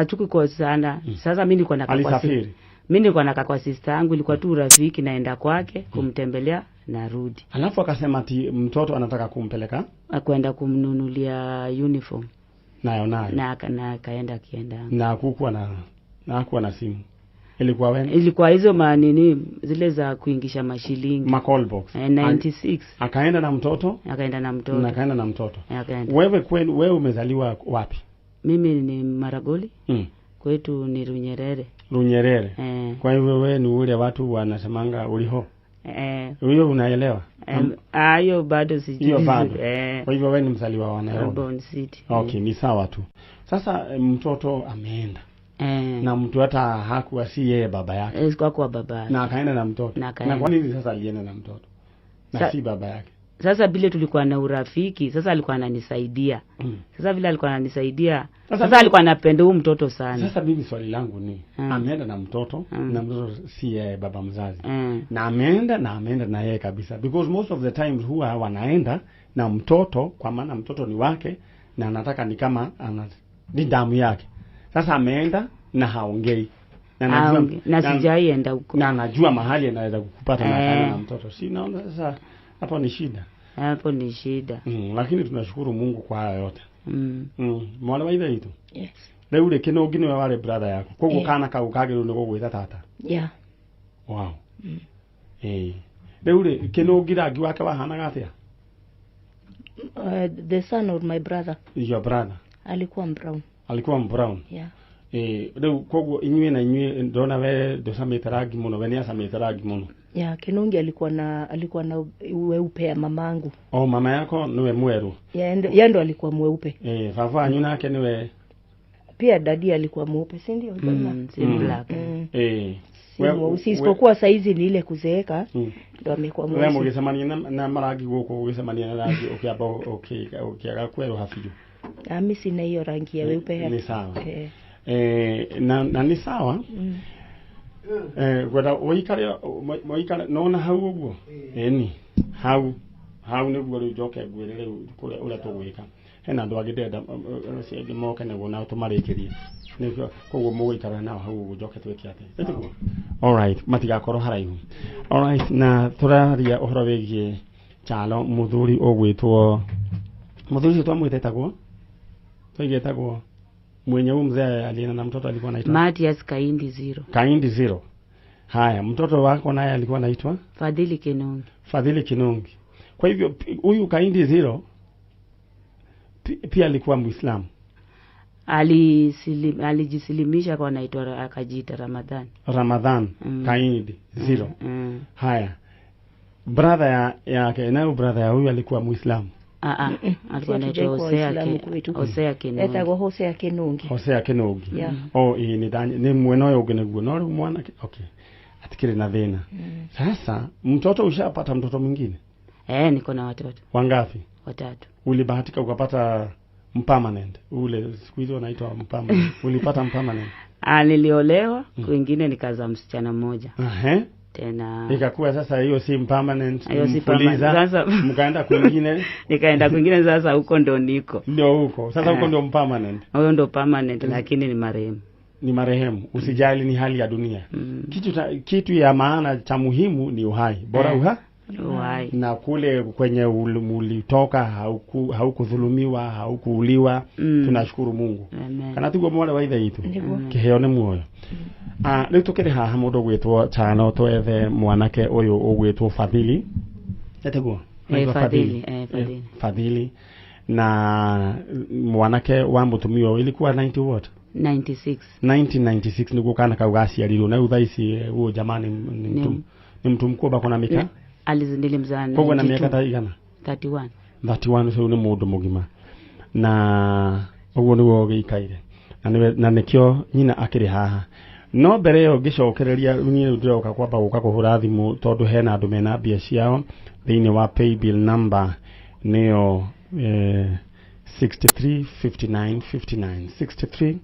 Tukikosana. Sasa mimi nilikuwa nakaa kwa Alisafiri. Mimi nilikuwa nakaa kwa sister yangu, ilikuwa tu urafiki, naenda kwake kumtembelea narudi. Alafu akasema ati mtoto anataka kumpeleka kwenda kumnunulia uniform. Nayo. Na akaenda akienda. Na hakuwa na simu. Ilikuwa wewe? Ilikuwa hizo manini zile za kuingisha mashilingi. Ma call box. 96. Akaenda na mtoto? Akaenda na mtoto. Na akaenda na mtoto. Wewe kwenu, wewe umezaliwa wapi? Mimi ni Maragoli. Kwetu ni Runyerere. Runyerere. Kwa hivyo wewe ni ule watu wanasemanga uliho. Huyo unaelewa? Hiyo bado sijui. Hiyo bado. Kwa hivyo wewe ni mzaliwa wa Nairobi. Urban City. Okay, ni sawa tu. Sasa mtoto ameenda. Na mtu hata hakuwa si yeye baba yake. Kwa baba yake. Na akaenda na mtoto. Na kwa nini sasa alienda na mtoto? Na si baba yake. Sasa vile tulikuwa na urafiki, sasa alikuwa ananisaidia. Sasa vile alikuwa ananisaidia, sasa alikuwa anapenda huyu mtoto sana. Sasa mimi swali langu ni ameenda na mtoto na mtoto si yeye baba mzazi. Na ameenda na yeye kabisa, because most of the times huwa wanaenda na mtoto kwa maana mtoto ni wake na anataka ni kama ni damu yake. Sasa ameenda na haongei. Na sijaienda huko. Na anajua mahali anaweza kukupata na akaenda na mtoto. Si naona sasa hapo ni shida. Hapo ni shida. Lakini tunashukuru Mungu kwa haya yote. Mwana wa ithe itu. Yes. Rĩu rĩ Kĩnũngi nĩwe warĩ brother yaku. Koguo kana kau kagĩrĩirwo nĩ gũgwĩta tata. Yeah. Wow. Rĩu rĩ Kĩnũngi rangi wake wahanaga atĩa? The son of my brother. Your brother. Alikuwa brown. Alikuwa brown. Yeah. Rĩu koguo inyuĩ na inyuĩ ndona we ndũcamĩte rangi mũno, we nĩacamĩte rangi mũno. Ya, Kinungi alikuwa na weupe ya mamangu. Oh, mama yako niwe mweru. Ya ndo alikuwa mweupe. Baba wanyu nake niwe pia dadi alikuwa mweupe, si ndio? Si black. Si mweusi, isipokuwa saizi ni ile kuzeeka ndo amekuwa mweusi. Wewe mugicemania na marangi guku ugicemania na rangi ukiamba ukiaga kweruha biũ. Mimi sina hiyo rangi ya weupe. Ni sawa. Na ni sawa. Gwenda ũikare nona hau ũguo. Ĩni hau nĩguo rĩu njoke ngwĩre rĩu kũrĩa ũrĩa tũgwĩka. Hena andũ angĩ ndĩrenda acio angĩ moke nĩguo nao tũmarĩkĩrie. Nĩkĩo koguo mũgũikara nao hau ũguo njoke twĩke atĩa. Ĩtiguo? Alright, matigakorwo haraihu. Alright, na tũraria ũhoro wĩgiĩ Kyalo mũthuri ũgwĩtwo mũthuri ũcio twamwĩta etagwo twaigĩtagwo mwenye huyu mzee alienda na mtoto alikuwa anaitwa Matias Kaindi Zero. Kaindi Zero. Haya, mtoto wako naye alikuwa anaitwa Fadhili Kinungi. Fadhili Kinungi. Kwa hivyo huyu Kaindi Zero pia alikuwa Muislamu. Alijisilimisha kwa anaitwa akajiita Ramadhan. Ramadhan Kaindi Zero. Haya. Brother yake nayo brother ya huyu alikuwa Muislamu. Alikuwa anaitwa Hosea Kinungi. Etagwo Hosea Kinungi. Hosea Kinungi. Yeah. Oh, ni mwena ũyũ ũngĩ nĩguo. No rĩu mwanake, okay. Atikiri na thĩna. Sasa mtoto ushapata mtoto mwingine? Niko na watoto. Wangapi? Watatu. Ulibahatika ukapata mpermanent? Ule siku hizo wanaitwa mpermanent. Ulipata mpermanent? Niliolewa, kwingine nikazaa msichana mmoja. Tena ikakuwa sasa hiyo si permanent, mfuliza. Sasa mkaenda kwingine. Nikaenda kwingine, sasa huko ndo niko. Ndio huko. Sasa huko ndio permanent. Huyo ndo permanent, lakini ni marehemu. Ni marehemu. Usijali, ni hali ya dunia. Kitu ya maana cha muhimu ni uhai. Bora uhai. Na kule kwenye ulitoka haukudhulumiwa, haukuuliwa. Tunashukuru Mungu. Amen. Kana tiguo mwana wa ithe itu. Kiheo nĩ muoyo. Rĩu tũkĩrĩ haha mũndũ ũgwĩtwo Chano twethe mwanake ũyũ ũgwĩtwo Fadhili. Etiguo? Fadhili. Fadhili. Na mwanake wa mũtumia ũyũ ilikuwa 90 what? 96. 1996 nĩguo kana kau gaciarirwo. Na rĩu thaa ici huyo jamani ni mtu mkubwa kona mika? Nilimzaa koguo na mĩaka ta igana? 31. 31 ũcio nĩ mũndũ mũgima. Na Ũguo nĩguo gĩikaire na na nĩkĩo nyina akĩrĩ haha. No mbere ĩyo ngĩcokereria, niĩ ndĩroka kwamba gũka kũhũra thimũ tondũ hena andũ mena mbia ciao thĩinĩ wa paybill number nĩyo 63 59 59, 63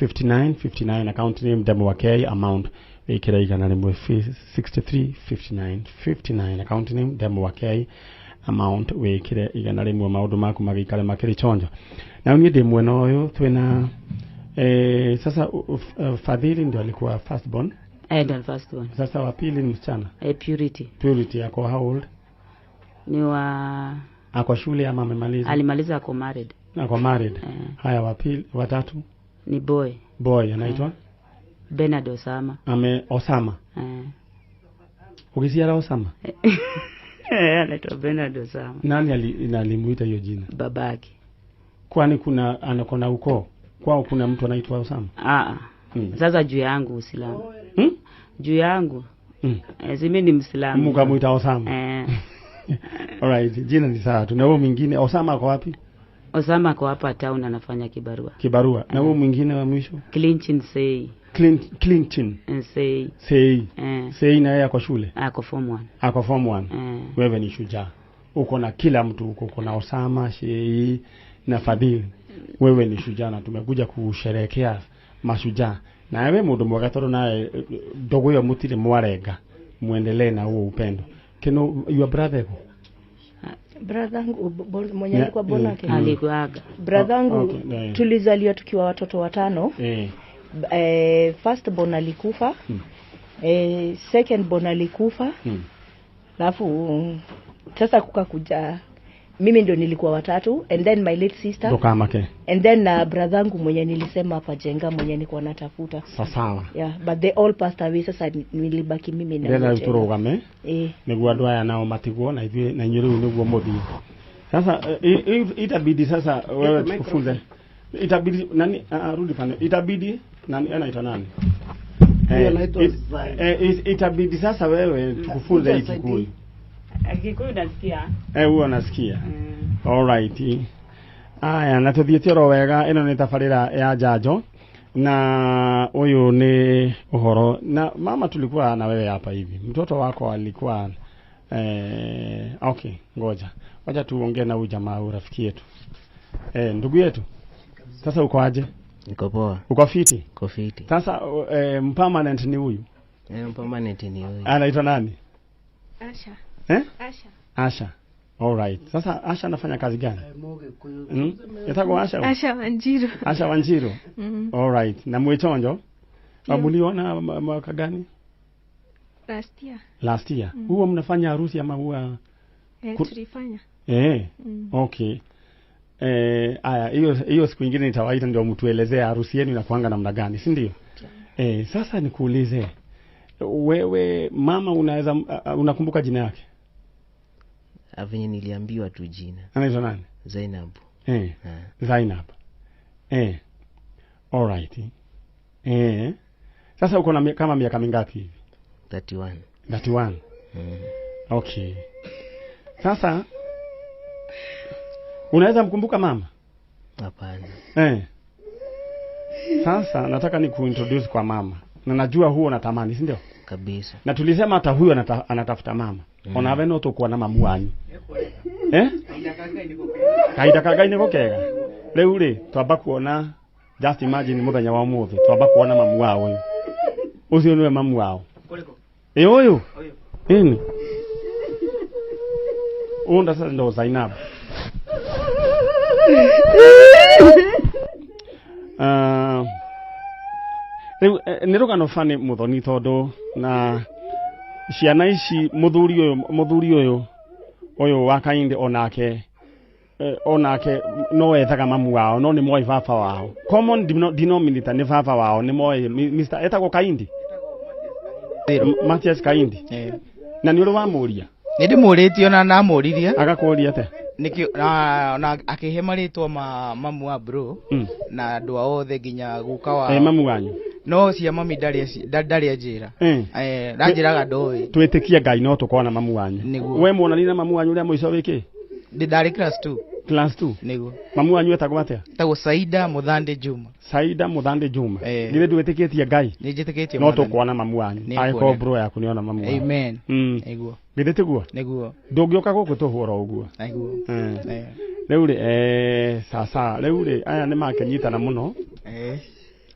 59 59, account name Demo Wakei, amount wĩkĩre 100. 63 59 59, account name Demo Wakei, amount wĩkĩre 100, maũndũ maku magĩikare makĩrĩ chonjo. Na niĩ ndĩ mwena ũyũ twĩna sasa Fadhili ndio alikuwa first born. Ndio first born. Sasa wa pili ni msichana. Purity. Purity ako how old? Ni wa ako shule ama amemaliza? Alimaliza, ako married. Ako married. Haya, wa pili, watatu ni boy. Boy anaitwa Bernard Osama. Ame Osama. Ukisiara Osama? Anaitwa Bernard Osama. Nani alimuita hiyo jina? Babake. Kwani kuna anakona ukoo? Kwao kuna mtu anaitwa Osama? Sasa juu yangu Uislamu. Juu yangu. Mimi ni Muislamu. Mkamuita Osama. Alright, jina ni sawa. Tuna huyo mwingine Osama ako wapi? Osama ako hapa town anafanya kibarua. Kibarua. Na huyo mwingine wa mwisho? Clinton Sei. Clinton Sei. Sei. Sei na yeye ako shule? Ako form 1. Ako form 1. Wewe ni shujaa. Uko na kila mtu huko, uko na Osama, Sei na Fadhili. Wewe ni shujaa na tumekuja kusherehekea mashujaa. Na wewe mundu mwega toro naye ndogo yo mutire mwarenga. Muendelee na huo upendo. Keno your brother ko? Brother mwenye alikuwa bonake. Alikuaga. Brother wangu tulizaliwa tukiwa watoto watano. First born alikufa. Second born alikufa. Alafu sasa kukakuja mimi ndio nilikuwa watatu, and then my late sister. Ndokamake. And then brother wangu mwenye nilisema hapa jenga mwenye nilikuwa natafuta. Sawa. Yeah, but they all passed away, sasa nilibaki mimi na. Ndela turugame. Niguo andu aya nao matigwo na ithuĩ na inyuĩ rĩu nĩguo mũthiĩ. Sasa itabidi sasa wewe tukufunze. Itabidi nani rudi pale. Itabidi nani anaitwa nani? Itabidi sasa wewe tukufunze hiki Kikuyu. Kikuyu nasikia. Huo nasikia. All right. Aya, na tuthiĩte oro wega, ĩno nĩ tabarĩra ya njanjo na ũyũ nĩ ũhoro. Na mama, tulikuwa na wewe hapa hivi. Mtoto wako alikuwa okay, ngoja. Wacha tuongee na huyu jamaa, rafiki yetu. Ndugu yetu. Sasa uko aje? Niko poa. Uko fiti? Niko fiti. Sasa permanent ni huyu? Permanent ni huyu. Anaitwa nani? Asha. Asha. Asha. All right. Sasa Asha anafanya kazi gani? Yatako Asha? Asha Wanjiru. Asha Wanjiru. All right. Na mwichonjo? Muliona mwaka gani? Last year. Last year. Huwa mnafanya harusi ama huwa tulifanya. Okay. Aya, hiyo siku nyingine nitawaita ndio mtuelezee harusi yenu inakuanga namna gani, si ndio? Sasa nikuulize, wewe mama unaweza unakumbuka jina yake? Avenye niliambiwa tu jina. Anaitwa nani? Zainab. Zainab. All right. Sasa uko na kama miaka mingapi hivi? 31. 31. Okay. Sasa unaweza mkumbuka mama? Hapana. Sasa nataka nikuintroduce kwa mama. Na najua huo natamani, si ndio? Kabisa. Na tulisema hata huyo anatafuta mama. Ona we no tukuona na mamu wanyu. Kahinda ka Ngai niko kega. Rĩu rĩ twamba kuona, just imagine muthenya wa umuthi twamba kuona mamu wao uyu. Ucio niwe mamu wao. Ũyũ. Ĩni. Unda sasa ndo Zainab. Rĩu nĩ rũgano bani Muthoni tondũ na ciana ici mũthuri ũyũ wa Kainde onake no ethaga mamu wao no nĩ moĩ baba wao. Common denominator nĩ baba wao, nĩ moĩ Mr. etagwo Kaindi. Matias Kaindi. Na nĩ ũrĩ wamũria? Nĩ ndĩmũrĩtie ona namũririe. Agakũria atĩa? Nĩkĩo na akĩhe marĩtwa ma mamu wa bro na andũ ao othe nginya guka wao. Mamu wanyu. No cia mami ndarĩ anjĩra. Ndanjĩraga ndoĩ. Twĩtĩkie Ngai no tũkona mamu wanyu. We muonani na mamu wanyu ũrĩa mũico wĩkĩ? Ndarĩ class 2. Class 2. Nĩguo. Mamu wanyu etagwo atĩa? Etagwo Saida Muthande Juma. Saida Muthande Juma. Githĩ ndwĩtĩkĩtie Ngai? Nĩ njĩtĩkĩtie No tũkuona mamu wanyu. Angĩkorwo bro yaku nĩona mamu wanyu. Amen. Nĩguo. Githĩ tiguo? Nĩguo. Ndũngĩũka gũkũ tũhũra ũguo. Nĩguo. Rĩu rĩ sasa rĩu rĩ aya nĩ makĩnyitana mũno.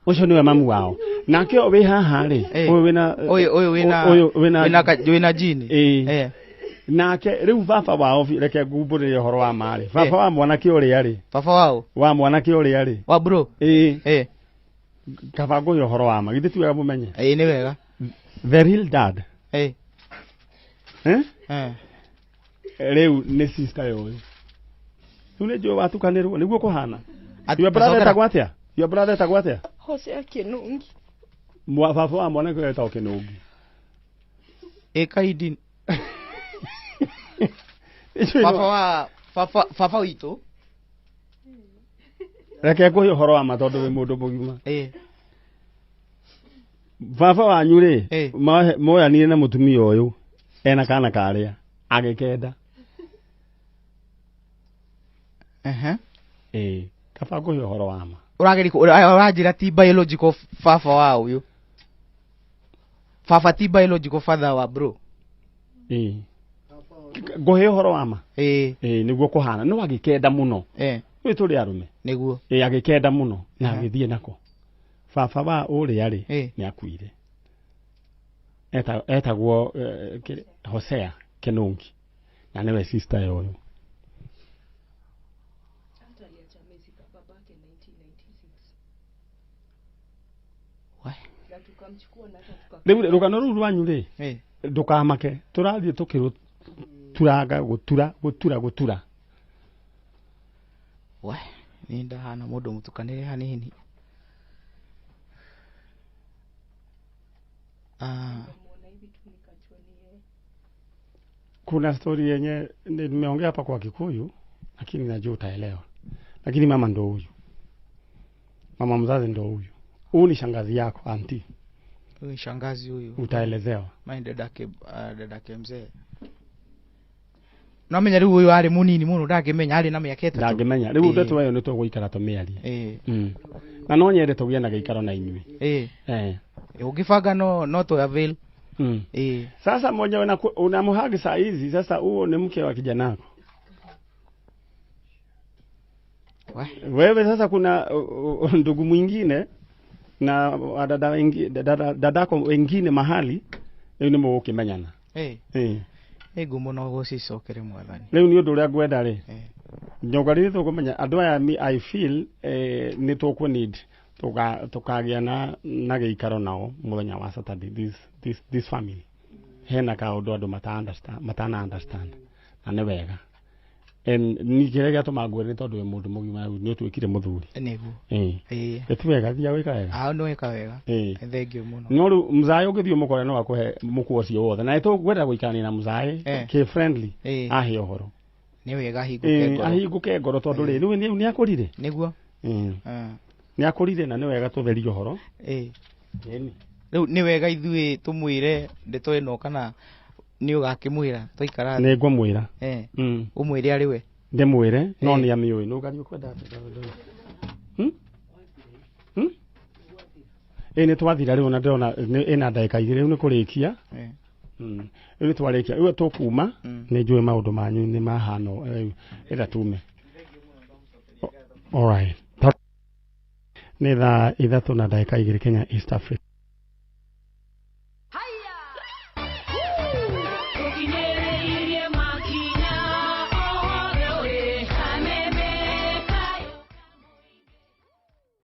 Ũcio nĩwe mamu wao. Nake wĩ haha rĩ, ũyũ wĩna ũyũ wĩna wĩna jini. Nake rĩu baba wao reke ngumbũrĩre ũhoro wa marĩ. Baba wa mwanake ũrĩa rĩ. Baba wao? Wa mwanake ũrĩa rĩ. Wa bro? Kaba ngũhe ũhoro wa ma. Githĩ ti wega mũmenye? Nĩ wega. The real dad. Rĩu nĩ sister yoyo. Rĩu nĩ njũĩ watukanĩrwo nĩguo kũhana. Your brother etagwo atĩa? Your brother etagwo atĩa? Hosea Kinungi. Baba wa mwanake ũrĩa etagwo Kinungi. Kaidi. Baba witũ. Reke ngũhe ũhoro wa ma tondũ wĩ mũndũ mũgima. Baba wanyu rĩ, moyanire na mũtumia ũyũ ena kana karĩa agĩkenda. Kaba ngũhe ũhoro wa ma. Ũranjĩra ti biological baba wa ũyũ. Baba ti biological father wa bro. Ngũhe ũhoro wa ma. Nĩguo kũhana no agĩkenda mũno. Rĩu tũrĩ arũme. Nĩguo. Agĩkenda mũno na agĩthiĩ nako. Baba wa ũrĩa rĩ nĩ akuire. Etagwo Hosea Kinungi na nĩwe sister yoyo. Rĩu rũgano rũu rwanyu rĩ ndũkamake tũrathiĩ tũkĩrũturanga gũtura gũtura gũtura. We nĩ ndahana mũndũ mũtukanĩre hanini. Kuna story yenye nimeongea hapa kwa Kikuyu lakini najua utaelewa. Lakini mama ndo huyu. Mama mzazi ndo huyu. Huyu ni shangazi yako auntie. Huyu shangazi huyu. Utaelezewa. Mimi dadake mzee. No menya rĩu ũyũ arĩ mũnini mũno ndangĩmenya arĩ na mĩaka 3. Ndangĩmenya. Rĩu ndeto ĩyo nĩ tũgũikara tũmĩarie. Na no nyende tũgĩe na gĩikaro na inyuĩ. Ũngĩbanga no to avail. Sasa mmoja unamhagi saa hizi sasa huo ni mke wa kijana wako. Wewe sasa kuna ndugu mwingine na dada wengine dadako wengine mahali rĩu nĩ mũgũkĩmenyana. Ĩngũ mũno gũcicokere mwathani. Rĩu nĩ ũndũ ũrĩa ngwenda rĩ. Nyoga rĩrĩ tũkũmenya andũ aya I feel nĩ tũkũ need tũkagĩa na gĩikaro nao mũthenya wa Saturday this family. Hena kaũndũ andũ matana understand na nĩ wega. Ni kĩrĩa gĩatũma ngwĩre tondũ wĩ mũndũ mũgima nĩ ũtuĩkire mũthuri. Nĩguo. Ti wega thia wĩka wega. No wĩka wega. Thank you mũno. No rĩu mzae ũngĩthiĩ ũmũkore no akũhe mũkwa ũcio wothe. Na nĩtũkwenda gũikarania na mzae kĩ friendly ahe ũhoro. Nĩ wega ahingũke ngoro. Ahingũke ngoro tondũ rĩ rĩu nĩ akũrire. Nĩguo. Nĩ akũrire na nĩ wega tũtherie ũhoro. Rĩu nĩ wega ithuĩ tũmwĩre ndeto ĩno kana nĩ ũgakĩmwĩra twaikara. Nĩ ngũmwĩra. Ũmwĩre arĩ we. Ndĩmwĩre no nĩ amĩũĩ. Nĩ ũgarie ũkwenda nĩ twathira rĩu na ndĩrona ĩna ndagĩka 2 rĩu nĩ kũrĩkia. Rĩu nĩ twarĩkia. Rĩu tũkuma nĩ njũĩ maũndũ manyu nĩ mahano rĩu ĩra tume. All right. Nĩ thaa 3:02 Kenya East Africa.